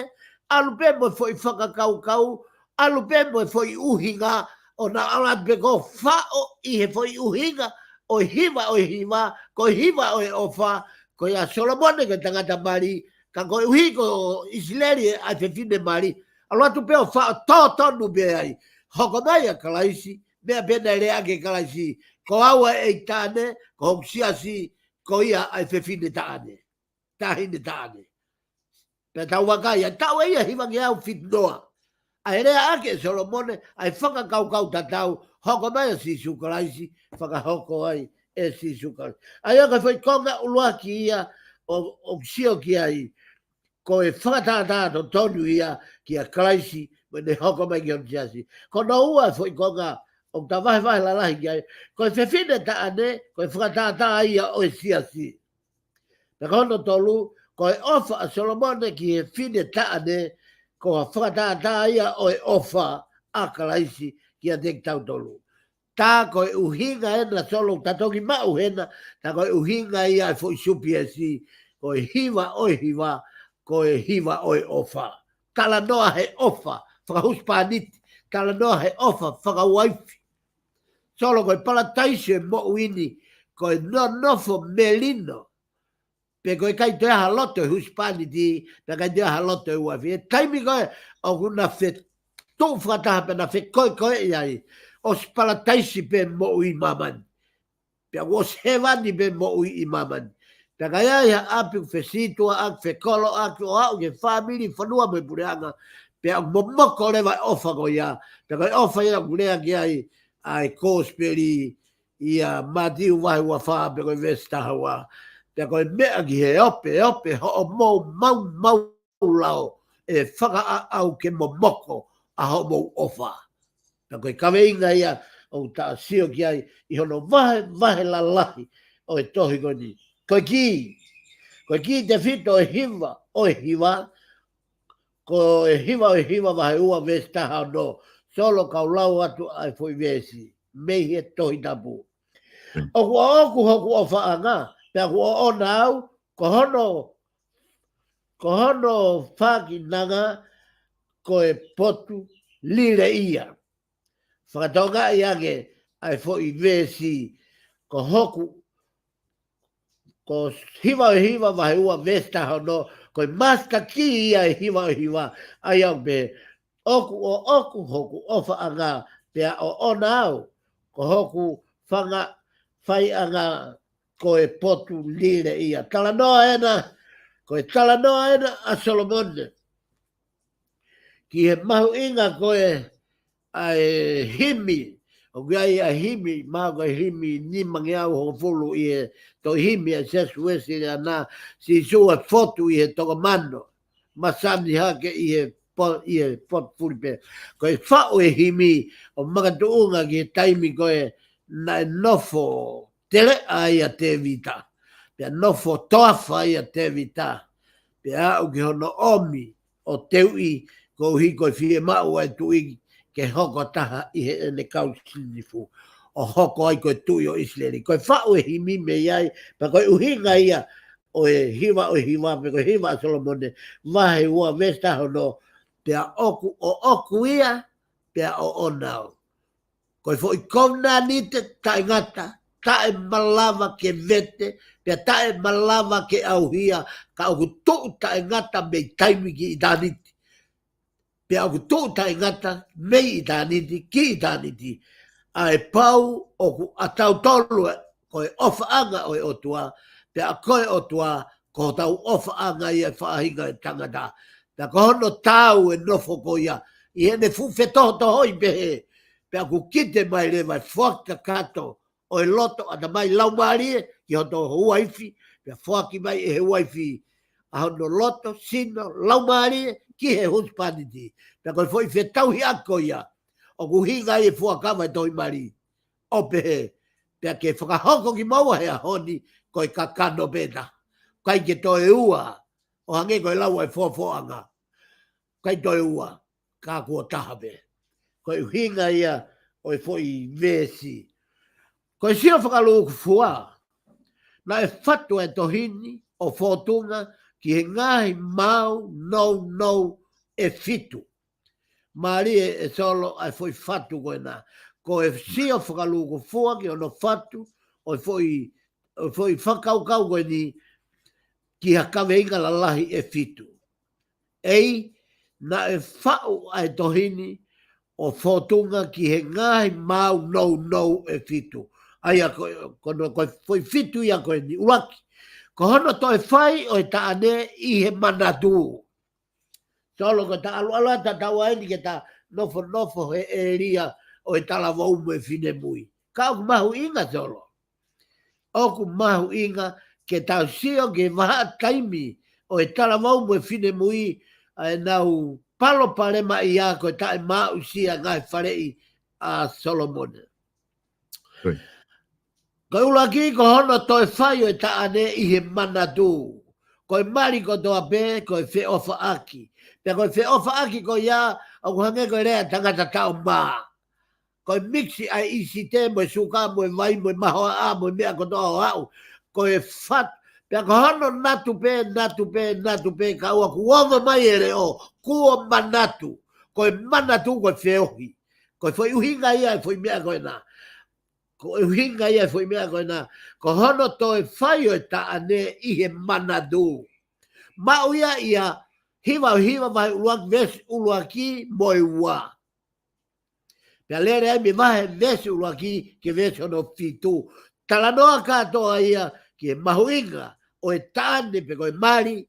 ʻalu pē mo e foʻi fakakaukau, ʻalu pē mo e foʻi ʻuhinga, ʻo na ala pē ko e faʻo ʻi he foʻi ʻuhinga ʻo e hiva ʻo e hiva, ko e hiva ʻo e ʻofa, ko ia ʻa Solomone ko e tangata mali, ka koeʻuhi ko ʻIsileli ʻa e fefine mali, ʻalu atu pē ʻo faʻo totonu pē ai. Hoko mai ʻa Kalaisi, meʻa pē naʻe lea ʻaki ʻe Kalaisi, ko au ʻa e ʻEiki Taʻane, ko hoku siasi, ko ia ʻa e fefine taʻane. Taʻahine taʻane. Pea tau vakai, ʻa e taʻu ʻe ia hivangeau fitu noa. ʻA e lea ʻaki ʻe Solomone, ʻa e fakakaukau tatau, hoko mai ʻa Sīsū Kalaisi, fakahoko ai ʻe Sīsū Kalaisi. ʻA ia ko e foʻi konga ʻuluaki ia ʻo, ʻoku sio ki ai, ko e fakatātā totonu ia kia Kalaisi, mo ʻene hoko mai ki hono siasi. Ko hono ua e foʻi konga, ʻoku ta vahevahe lalahi ki ai, ko e fefine taʻane, ko e fakatātā ia ʻo e siasi. Pea ko hono tolu, ko e ʻofa ʻa Solomone ki he fefine taʻane, ko e fakatātā ia ʻo e ʻofa ʻa Kalaisi kiate kitautolu. Tā ko e ʻuhinga ena Solo ʻoku ta toki maʻu hena, tā ko e ʻuhinga ia e foʻi supiesi, ko e hiva ʻo e hiva, ko e hiva ʻo e ʻofa. Talanoa he ʻofa fakahusepāniti, talanoa he ʻofa fakauaifi. Solo ko e palataisi e moʻui ni, ko e nonofo melino, pe ko e ʻikai toe ʻi ai ha loto e husepāniti, pe ʻikai toe ʻi ai ha loto e uaifi. ʻI he taimi ko ē ʻoku na fetuʻu fakataha pea na fekoekoeʻi ai, ʻosi palataisi pē moʻui ʻi māmani. Pea ʻosi hēvani pē moʻui ʻi māmani. Pea ka ʻi ai ha ʻapi ʻoku fesītuʻaʻaki, fekoloʻaki, ʻo aʻu ki he fāmili, fonua mo e puleʻanga, pea ʻoku momoko leva e ʻofa ko ia. Pea ko e ʻofa ia ʻoku lea ki ai ʻa e kosipeli, ʻia Mātiu vahe ua fā pe ko e veesi taha ua. Pea ko e meʻa ki he ope, ope hoʻomou maumau lao ʻe fakaʻaʻau ke momoko ʻa hoʻomou ʻofa. Pea ko e kaveinga ia ʻoku ta sio ki ai ʻi hono vahevahe lalahi ʻo e tohi ko eni. Ko e kī, ko e kī tefito ʻo e hiva, ʻo e hiva, ko e hiva ʻo e hiva vahe ua veesi taha ono. Solo kau lau atu ʻa e foʻi veesi mei he Tohi Tapu. ʻOku ʻoʻoku hoku ʻofaʻanga, pea ʻoku ʻoʻona au, ko hono, ko hono fakinanga ko e potu lile ia. Fakatokangaʻi ange, ʻa e foʻi veesi, ko hoku, ko hiva ʻo e hiva vahe ua veesi taha ono, ko e master key ia ʻo e hiva ʻo e hiva, ʻa ia ʻoku pehē, ʻoku ʻoʻoku hoku ʻofaʻanga pea ʻoʻona au, ko hoku fanga faiʻanga ko e potu lile ia. Talanoa ena, ko e talanoa ena ʻa Solomone ki he mahuʻinga ko ē ʻa e himi, ʻoku ʻi ai ʻa e himi, mahalo ko e himi nimangeau hongofulu ʻi he tohi himi ʻa Siaosi Uēsiliana, Sīsū ʻa e Fotu ʻi he Tonga Mano, masani hake ʻi he po-, ʻi he potu fulipē. Ko e faʻu ʻo e himi ʻoku makatuʻunga ki he taimi ko ē naʻe nofo teleʻa ai ʻa Tēvita, pea nofo toafa ai ʻa Tēvita, pea aʻu ki hono ʻomi ʻo Teuʻi, koeʻuhi ko e fiemaʻu ʻa e tuʻi ke hoko taha ʻi heʻene kau sinifu, ʻo hoko ai ko e tuʻi ʻo ʻIsileli. Ko e faʻu ʻo e himi mei ai, pea ko e ʻuhinga ia ʻo e hiva ʻo e hiva, pe ko e hiva ʻa Solomone, vahe ua veesi taha ono, pea ʻoku ʻoʻoku ia, pea ʻoʻona au. Ko e foʻi kovinānite taʻengata, taʻemalava ke vete, pea taʻemalava ke ʻauhia, ka ʻoku tuʻu taʻengata mei taimi ki ʻitāniti. Pea ʻoku tuʻu taʻengata mei ʻitāniti ki ʻitāniti. ʻA e pau ʻoku ʻatautolu ē, ko e ʻofaʻanga ʻo e ʻOtua, pea ko e ʻOtua, ko hotau ʻofaʻanga ia ʻa e faʻahinga ʻo e tangata. Pea ko hono taau ʻa e nofo ko ia, ʻi heʻene fuʻu fetohotohoi pehē, pea ʻoku kite mai leva ʻa e foaki kakato ʻo e loto, ʻatamai, laumālie ki hoto uaifi, pea foaki mai ʻe he uaifi ʻa hono loto, sino, laumālie ki he husepāniti. Pea ko e foʻi fetauhiʻaki ko ia, ʻoku ʻuhinga ia ʻa e fuakava ʻa e Tohi Mali, ʻo pehē, pea ke fakahoko kimaua he ʻaho ni ko e kakano pē taha. ʻIkai ke toe ua, ʻo hangē ko e lau ʻa e foafoaʻanga. ʻIkai toe ua, ka kuo taha pē. Ko e ʻuhinga ia ʻo e foʻi veesi. Ko e sio fakalūkufua, naʻe fatu ʻa e tohi ni ʻo fōtunga ki he ngaahi maau nounou ʻe fitu. Mālie ʻe Solo ʻa e foʻi fatu ko ena. Ko e sio fakalūkufua ki hono fatu ʻo e foʻi, ʻo e foʻi fakakaukau ko eni ki ha kaveinga lalahi ʻe fitu. ʻEi, naʻe faʻu ʻa e tohi ni ʻo fōtunga ki he ngaahi maau nounou ʻe fitu. ʻA ia ko, ko hono, ko e foʻi fitu ia ko eni. ʻUluaki, ko hono toe fai ʻo e taʻane ʻi he manatu. Solo, ko e taʻaluʻalu ʻa e tatau ʻa eni ke ta nofonofo he ʻēlia ʻo e talavou mo e finemui. Ka ʻoku mahuʻinga, Solo. ʻOku mahuʻinga ke tau sio ki he vahaʻa taimi ʻo e talavou mo e finemui, ʻa ʻenau palopalema ia ko e taʻemāʻusia ngaahi faleʻi ʻa Solomone. Ko e ʻuluaki, ko hono toe fai ʻo e taʻane ʻi he manatu. Ko e mali kotoa pē, ko e feʻofaʻaki. Pea ko e feʻofaʻaki ko ia, ʻoku hangē ko e lea ʻa e tangata taʻo mā. Ko e mixi ʻa e ʻīsite, mo e suka, mo e vai, mo e mahoaʻa, mo e meʻa kotoa ʻo aʻu. Ko e fat-, pea ko hono natu pē, natu pē, natu pē, ka ʻoku ova mai e leʻo, kuo manatu. Ko e manatu, ko e feohi. Ko e foʻi ʻuhinga ia ʻa e foʻi meʻa ko ena. Ko e ʻuhinga ia ʻa e foʻi meʻa ko ena. Ko hono toe fai ʻo e taʻane ʻi he manatu. Maʻu ia ʻi he hiva ʻo e hiva vahe ʻuluaki veesi ʻuluaki mo e ua. Pea lele ai mei he vahe veesi ʻuluaki ki he veesi hono fitu. Talanoa kātoa ia ki he mahuʻinga ʻo e taʻane pe ko e mali,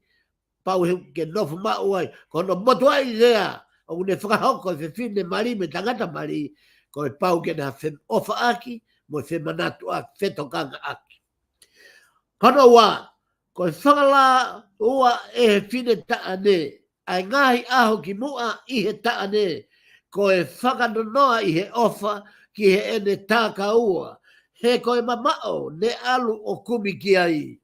pau he ke nofo maʻu ai. Ko hono motuʻaʻi lea, ʻoku ne fakahoko e fefine mali mo e tangata mali, ko e pau ke na feʻofaʻaki, mo femanatuʻaki, fetokangaʻaki. Ko hono ua, ko e fakalāua ʻe he fine taʻane ʻa e ngaahi ʻaho kimuʻa ʻi he taʻane, ko e fakanonoa ʻi he ʻofa ki heʻene takaua, he ko e mamaʻo ne ʻalu ʻo kumi ki ai.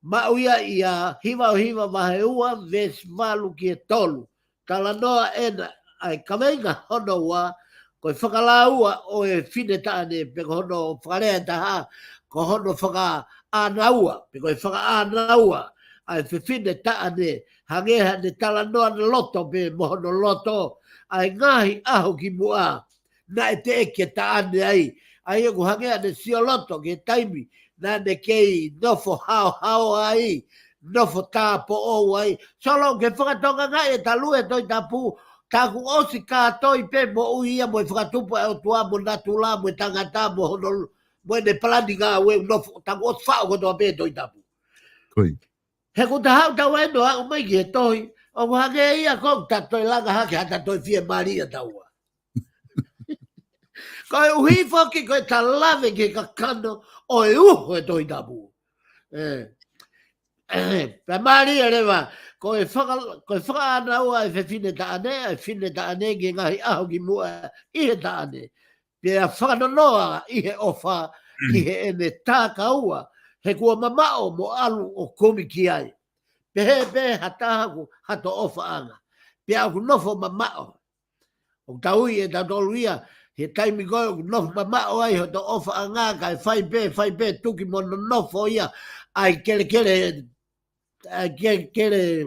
Maʻu ia ʻi he hiva ʻo e hiva vahe ua veesi valu ki he tolu. Talanoa ena ʻa e kaveinga hono ua, ko e fakalāua ʻo e fine taʻane, pe ko hono fakalea ʻe taha, ko hono fakaʻānaua, pe ko e fakaʻānaua ʻa e fefine taʻane, hangē haʻane talanoa loto pē mo hono loto, ʻa e ngaahi ʻaho kimuʻa. naʻe teʻeki ke taʻane ai. ʻA ia ʻoku hangē ʻa ʻene sioloto ki he taimi naʻa ne kei nofo haohaoa ai, nofo tāpoʻou ai. Solo, ke fakatonga ngai e talu e Tohi Tapu, tā kuo ʻosi kātoi pē moʻui ia mo e fakatupu ʻa e ʻOtua mo natula mo e tangata mo hono, mo ʻene palani ngāue, nofo, tā kuo ʻosi faʻo kotoa pē Tohi Tapu. He ʻoku ta haʻu taua ʻo aʻu mai ki he tohi, ʻoku hangē ia ko ʻetau toe langa hake haʻata toe fiemālie taua. Koeʻuhi foki ko ʻeta lave ki he kakano ʻo e uho e Tohi Tapu. ʻE. Pea mālie leva, ko e faka-, ko e fakaʻānaua e fefine taʻane, e fefine taʻane ki he ngaahi ʻaho ki muʻa ʻi he taʻane. Pea fakanonoa ʻi he ʻofa ki heʻene takaua, he kuo mamaʻo mo ʻalu ʻo kumi ki ai. Pehē pē ha taha ʻoku hato ʻofaʻanga. Pea ʻoku nofo mamaʻo. ʻOku tau ui ʻe tautolu ia, he taimi ko ē ʻoku nofo mamaʻo ai hoto ʻofaʻanga, kae fai pē, fai pē, tuki mo nonofo ia, ʻai kelekele, ʻai ke-, kele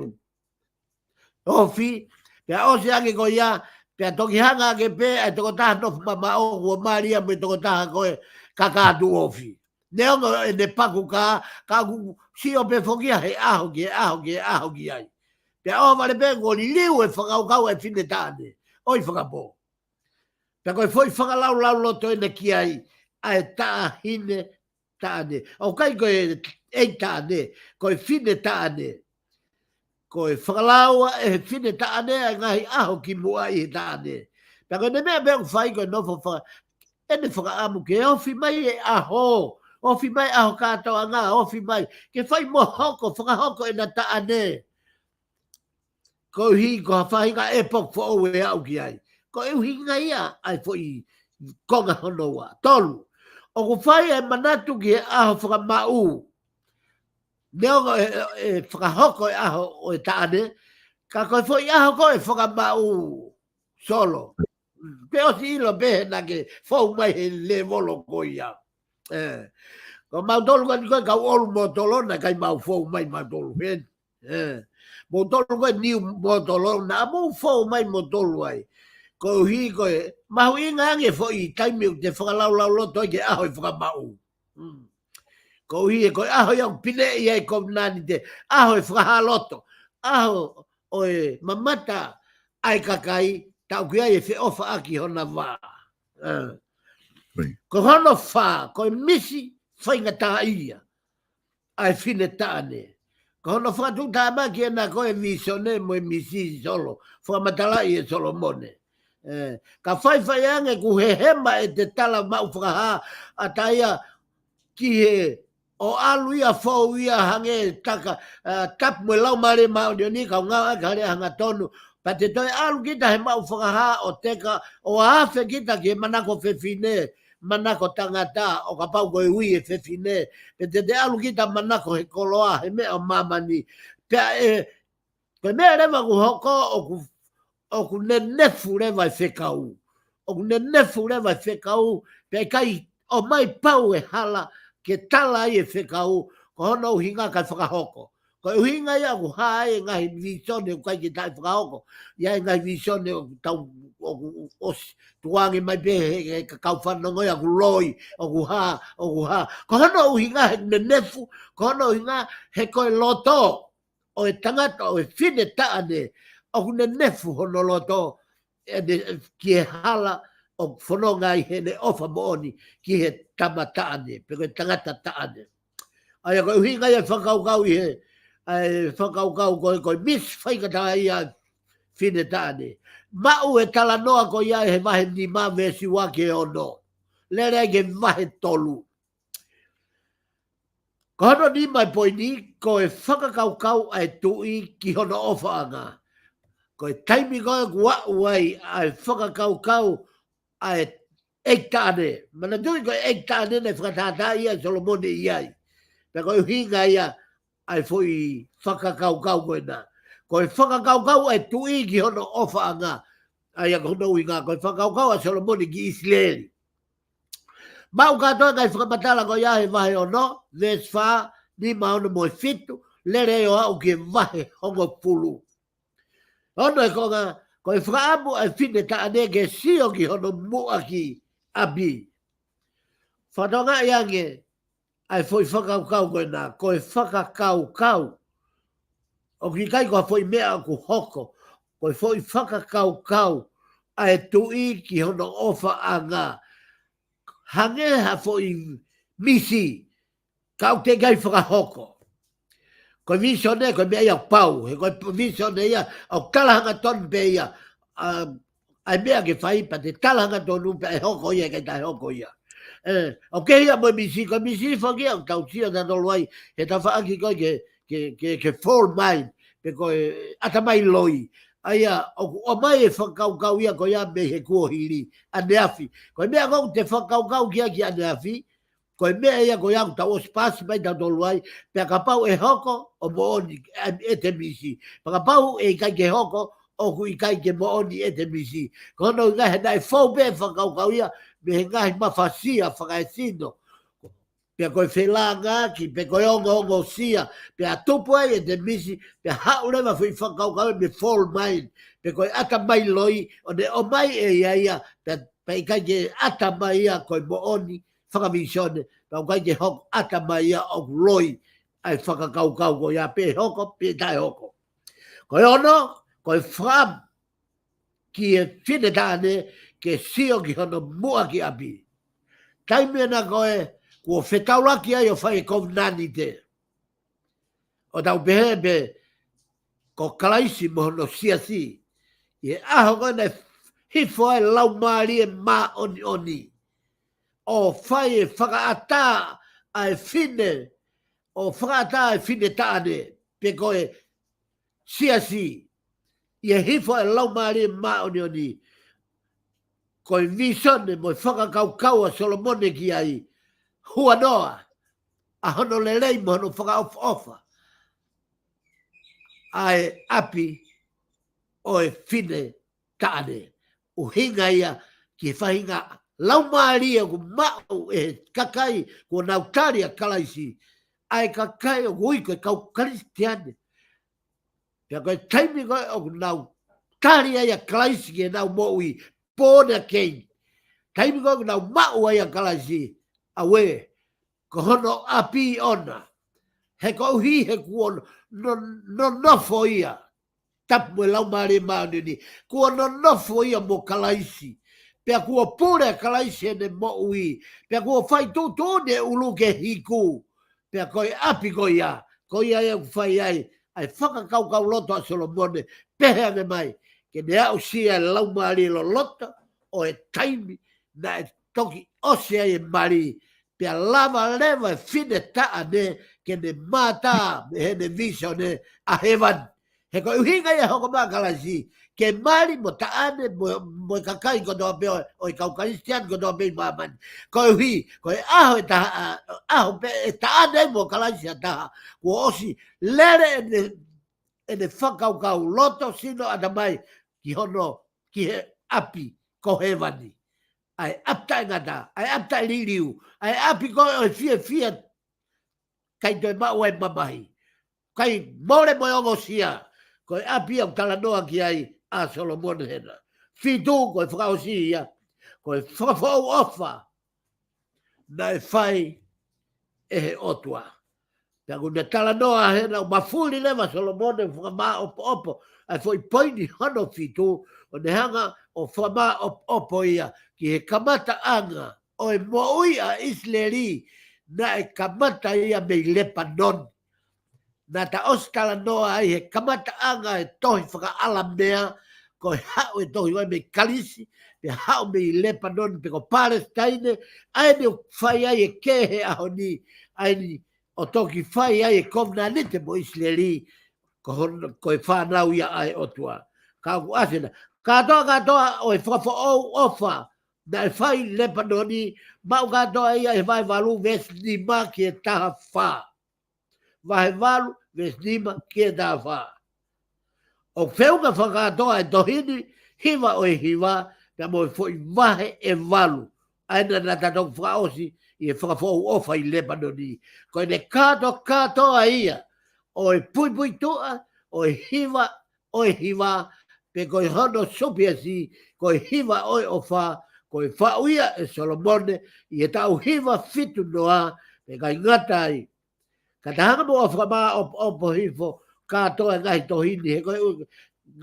ofi, pea ʻosi ange ko ia, pea toki hanga ange pē, ʻa e tokotaha nofo mamaʻo kuo mālie mo e tokotaha ko ē kakā tuʻu ofi. Neongo ʻene paku kā, ka ʻoku sio pē foki ia he ʻaho ki he ʻaho ki he ʻaho ki ai. Pea ʻohovale pē kuo liliu e fakakaukau e fefine taʻane, ʻoi fakapō. Pea ko e foʻi fakalaulauloto ʻena ki ai, ʻa e taʻahine taʻane. ʻOku ʻikai ko e ʻeiki taʻane, ko e fefine taʻane. Ko e fakalaulauloto ʻe he fefine taʻane ʻa e ngaahi ʻaho ki muʻa ʻi he taʻane. Pea ko ʻene meʻa pē ʻoku fai ko e nofo faka-, ʻene fakaʻamu ke ofi mai e ʻaho, ofi mai ʻaho kātoanga, ofi mai, ke fai mo hoko, fakahoko ʻena taʻane. Koeʻuhi ko ha faʻahinga ʻepoki foʻou ʻe aʻu ki ai. Ko e ʻuhinga ia ʻa e foʻi konga hono ua. Tolu. ʻOku fai e manatu ki he ʻaho fakamaʻu. Neongo ʻe, ʻe, ʻe fakahoko e ʻaho ʻo e taʻane, ka ko e foʻi ʻaho ko ē fakamaʻu Solo. Pea ʻosi ʻilo pē he naʻa ke fou mai he lēvolo ko ia. ʻE. Ko mautolu ko eni ko e kau ʻold motolo naʻe ʻikai mau fou mai mautolu heni. ʻE. Moutolu ko e new motolo naʻa mou fou mai moutolu ai. Koeʻuhi ko e mahuʻinga ange foʻi taimi ʻoku te fakalaulauloto ai ki he ʻaho e fakamaʻu. Mm. Koeʻuhi ʻe ko e ʻaho ia ʻoku pine ia e kovinānite, ʻaho e fakahā loto, ʻaho ʻo e mamata ʻa e kakai, taʻu ki ai e feʻofaʻaki hona vā. ʻE. Ko hono fā, ko e misi faingataʻaʻia ʻa e fefine taʻane. Ko hono fakatuʻutāmaki ʻena ko e vīsone mo e misi Solo, fakamatalaʻi ʻe Solomone. ʻE, ka faifai ange ʻoku hehema ʻete tala maʻu fakahā ʻa taia ki he ʻo ʻalu ia fou ia hangē taka, ʻa, tapu mo e Laumālie Māʻoniʻoni, kau ngāueʻaki ha lea hangatonu, pea te toe ʻalu kita he maʻu fakahā ʻo teka, ʻo afe kita ki he manako fefine, manako tangata, ʻo kapau ko e ui e fefine, pe te te ʻalu kita manako he koloa, he meʻa ʻo māmani. Pea ʻe, ko e meʻa leva ʻoku hoko, ʻoku, ʻoku nenefu leva e fekau. ʻOku nenefu leva e fekau, pea ʻikai ʻomai pau e hala ke tala ai e fekau, ko hono ʻuhinga kae fakahoko. Ko e ʻuhinga ia ʻoku hā ai e ngaahi vīsone ʻoku ʻikai ke taʻefakahoko. ʻI ai e ngaahi vīsone ʻoku tau, ʻoku ʻosi tukuange mai pē he, he ka-, kau fanongo ia ʻoku loi, ʻoku hā, ʻoku hā. Ko hono ʻuhinga he nenefu, ko hono ʻuhinga he ko e loto ʻo e tangata, ʻo e fefine taʻane, ʻoku nenefu hono loto, ʻene, ki he hala ʻoku fononga ai heʻene ʻofa moʻoni ki he tama taʻane, pe ko e tangata taʻane. ʻA ia ko e ʻuhinga ia e fakakaukau ʻi he, ʻa e fakakaukau ko e, ko e misi faingataʻaʻia ʻa e fefine taʻane. Maʻu e talanoa ko ia ʻi he vahe nima veesi ua ki he ono. Lele ai ki he vahe tolu. Ko hono nima e poini, ko e fakakaukau ʻa e tuʻi ki hono ʻofaʻanga. Ko e taimi ko ē ʻoku aʻu ai ʻa e fakakaukau ʻa e ʻeiki taʻane. Manatuʻi ko e ʻeiki taʻane naʻe fakatātā ia ʻe Solomone ʻi ai. Pea ko e ʻuhinga ia ʻa e foʻi fakakaukau ko ena. Ko e fakakaukau ʻa e tuʻi ki hono ʻofaʻanga. ʻA ia ko hono ʻuhinga, ko e fakakaukau ʻa Solomone ki ʻIsileli. Maʻu kātoa e ngaahi fakamatala ko ia he vahe ono, veesi fā, nima, ono mo e fitu, lele ʻo aʻu ki he vahe hongofulu. Ono e konga, ko ʻo e fakaʻamu ʻa e fine taʻane ke sio ki hono muʻaki ʻapi. Fakatokangaʻi ange ʻa e foʻi fakakaukau ko ena, ko e fakakaukau. ʻOku ʻikai ko ha foʻi meʻa ʻoku hoko, ko e foʻi fakakaukau ʻa e tuʻi ki hono ʻofaʻanga. Hangē ha foʻi misi, ka ʻoku teʻeki ai fakahoko. Ko e visone, ko e meʻa ia ʻoku pau, he ko e visone ia, ʻoku talahangatonu pē ia, ʻa, ʻa e meʻa ke fai pea te talahangatonu pea ʻe hoko ia, ʻikai te hoko ia. ʻE, ʻoku kehe ia mo e misi, ko e misi foki ia, ʻoku tau sio tautolu ai, he tafaʻaki ko ē ke, ke, ke, ke fault mind, pe ko e ʻatamai loi. ʻA ia, ʻoku ʻomai e fakakaukau ia ko ia mei he kuohili, ʻaneafi. Ko e meʻa ko ē ʻoku te fakakaukau ki ai ki ʻaneafi, ko e meʻa ia ko ia ʻoku tau ʻosi pasi mai tautolu ai, pea kapau ʻe hoko, ʻoku moʻoni, ʻe, ʻe te misi. Pea kapau ʻe ʻikai ke hoko, ʻoku ʻikai ke moʻoni ʻe te misi. Ko hono ʻuhinga he naʻe fou pē fakakaukau ia, mei he ngaahi mafasia fakaesino. Pea ko e felāngaaki, pea ko e ongoongosia, pea tupu ai ʻe te misi, pea haʻu leva foʻi fakakaukau mei he fault mind, pea ko e ʻatamai loi, ʻo ne ʻomai ʻe ia ia, pea, pea ʻikai ke ʻatamai ia ko e moʻoni, fakavisone, pea ʻoku ʻikai ke hoko ʻatamai ia ʻoku loi, ʻa e fakakaukau ko ia pe hoko, pe taʻe hoko. Ko e ono, ko e fakaʻamu ki he fine taʻane ke sio ki hono muʻaki ʻapi. Taimi ena ko ē, kuo fetaulaki ai ʻo fai e kovinānite. ʻO tau pehē pē, ko Kalaisi mo hono siasi. ʻI he ʻaho ko ē naʻe hifo ai e Laumālie Māʻoniʻoni. ʻO fai e fakaʻatā ʻa e fine, ʻo fakaʻatā e fine taʻane, pe ko e siasi, ʻi he hifo e Laumālie Māʻoniʻoni, ko e visone mo e fakakaukau ʻa Solomone ki ai, huanoa, ʻa hono lelei mo hono fakaʻofoʻofa, ʻa e ʻapi ʻo e fine taʻane. ʻUhinga ia ki he faʻahinga laumālie ʻoku maʻu ʻe he kakai kuo nau tali ʻa Kalaisi. ʻA e kakai ʻoku ui ko e kau Kalisitiane. Pea ko e taimi ko ē ʻoku nau tali ai ʻa Kalaisi ke nau moʻui, born again. Taimi ko ē ʻoku nau maʻu ai ʻa Kalaisi, ʻauē, ko hono ʻapi ʻona. He koeʻuhi he kuo no, no, nonofo ia. Tapu mo e Laumālie Māʻoniʻoni. Kuo nonofo ia mo Kalaisi. Pea kuo pule ʻa Kalaisi heʻene moʻui. Pea kuo fai tuʻutuʻuni e ʻulu ke hiku. Pea ko e ʻapi ko ia. Ko ia ia ʻoku fai ai ʻa e fakakaukau loto ʻa Solomone. Pehē ange mai. Ke ne aʻusia e laumālie loloto ʻo e taimi naʻe toki ʻosi ai e mali. Pea lava leva e fine taʻane ke ne mātā mei heʻene visone ʻa hēvani. He ko e ʻuhinga ia hoko mai ʻa Kalaisi, ke mali mo taʻane mo, mo e kakai kotoa pē ʻo, ʻo e kau Kalisitiane kotoa pē ʻi māmani. Koeʻuhi, ko e ʻaho ʻe taha, ʻaho pē ʻe taʻane ai mo Kalaisi ʻa taha, kuo ʻosi lele ʻene, ʻene fakakaukau loto sino ʻatamai ki hono, ki he ʻapi ko hēvani. ʻA e ʻapi taʻengata, ʻa e ʻapi taʻeliliu, ʻa e ʻapi ko ē ʻo e fiefia, ʻikai toe maʻu ai mamahi. ʻIkai mole mo e ongosia, ko e ʻapi ʻoku talanoa ki ai ʻa Solomone hena. Fitu, ko e fakaʻosi ia, ko e fakafoʻou ʻofa naʻe fai ʻe he ʻOtua. Pea ʻoku ne talanoa hena ʻo mafuli leva Solomone ʻo fakamāʻopoʻopo ʻa e foʻi poini hono fitu, ʻo ne hanga ʻo fakamāʻopoʻopo ia ki he kamataʻanga ʻo e moʻui ʻa ʻIsileli, naʻe kamata ia mei Lepanoni. Naʻa ta ʻosi talanoa ai he kamataʻanga e tohi fakaʻAlamea, ko e haʻu e tohi ko ē mei Kalisi, pea haʻu mei Lepanoni, pe ko Palesitaine, ʻa eni ʻoku fai ai e kē he ʻaho ni, ʻa eni ʻo toki fai ai e kovinānite mo ʻIsileli, ko hono, ko e fānau ia ʻa e ʻOtua. Ka ʻoku ʻasi na, kātoa, kātoa ʻo e fakafoʻou ʻofa naʻe fai ʻi Lepanoni, maʻu kātoa ia he vahe valu veesi nima ki he taha fā. Vahe valu veesi nima ki he taha fā. ʻOku feʻunga fakakātoa e tohi ni, hiva ʻo e hiva, pea mo e foʻi vahe ʻe valu. ʻA ena naʻa ta toki fakaʻosi ʻi he fakafoʻou ʻofa ʻi Lepanoni. Ko ʻene kātoa, kātoa ia ʻo e puipuituʻa ʻo e hiva ʻo e hiva, pe ko hono supiasi, ko e hiva ʻo e ʻofa, ko e faʻu ia ʻe Solomone ʻi he taʻu hiva fitu noa, pea ʻikai ngata ai. Ka ta hanga muʻa ʻo fakamāʻopoʻopo hifo kātoa e ngaahi tohi ni, he ko e ʻū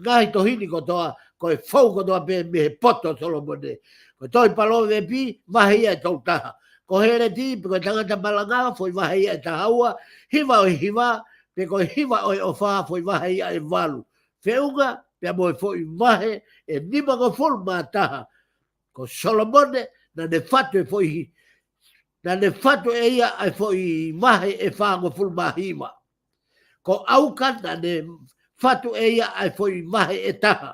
ngaahi tohi ni kotoa, ko e fou kotoa pē mei he poto ʻo Solomone. Ko e tohi Palōvepi, vahe ia ʻe tolu taha. Ko Heleti, pe ko e tangata malanga, foʻi vahe ia ʻe taha ua, hiva ʻo e hiva, pe ko e hiva ʻo e ʻofa, foʻi vahe ia ʻe valu. Feʻunga pea mo e foʻi vahe ʻe nimangofulu mā taha. Ko Solomone, naʻa ne fatu e foʻi, naʻa ne fatu ʻe ia ʻa e foʻi vahe ʻe fāngofulu mā hiva. Ko ʻAuka, naʻa ne fatu ʻe ia ʻa e foʻi vahe ʻe taha.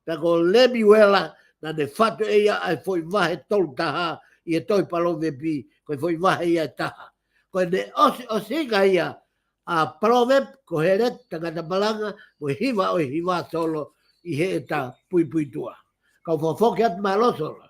Pea ko Lemiuela, naʻa ne fatu ʻe ia ʻa e foʻi vahe tolu taha ʻi he tohi Palōvepi, ko e foʻi vahe ia ʻe taha. Ko ʻene ʻosiʻosinga ia ʻa Palōvepi, ko Heleti, tangata malanga, mo e hiva ʻo e hiva solo ʻi heʻeta puipuituʻa. Kau fakafoki atu, mālō Solo.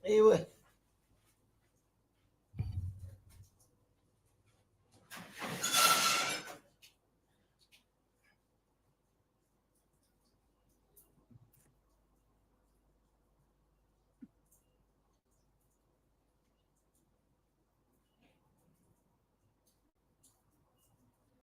Anyway.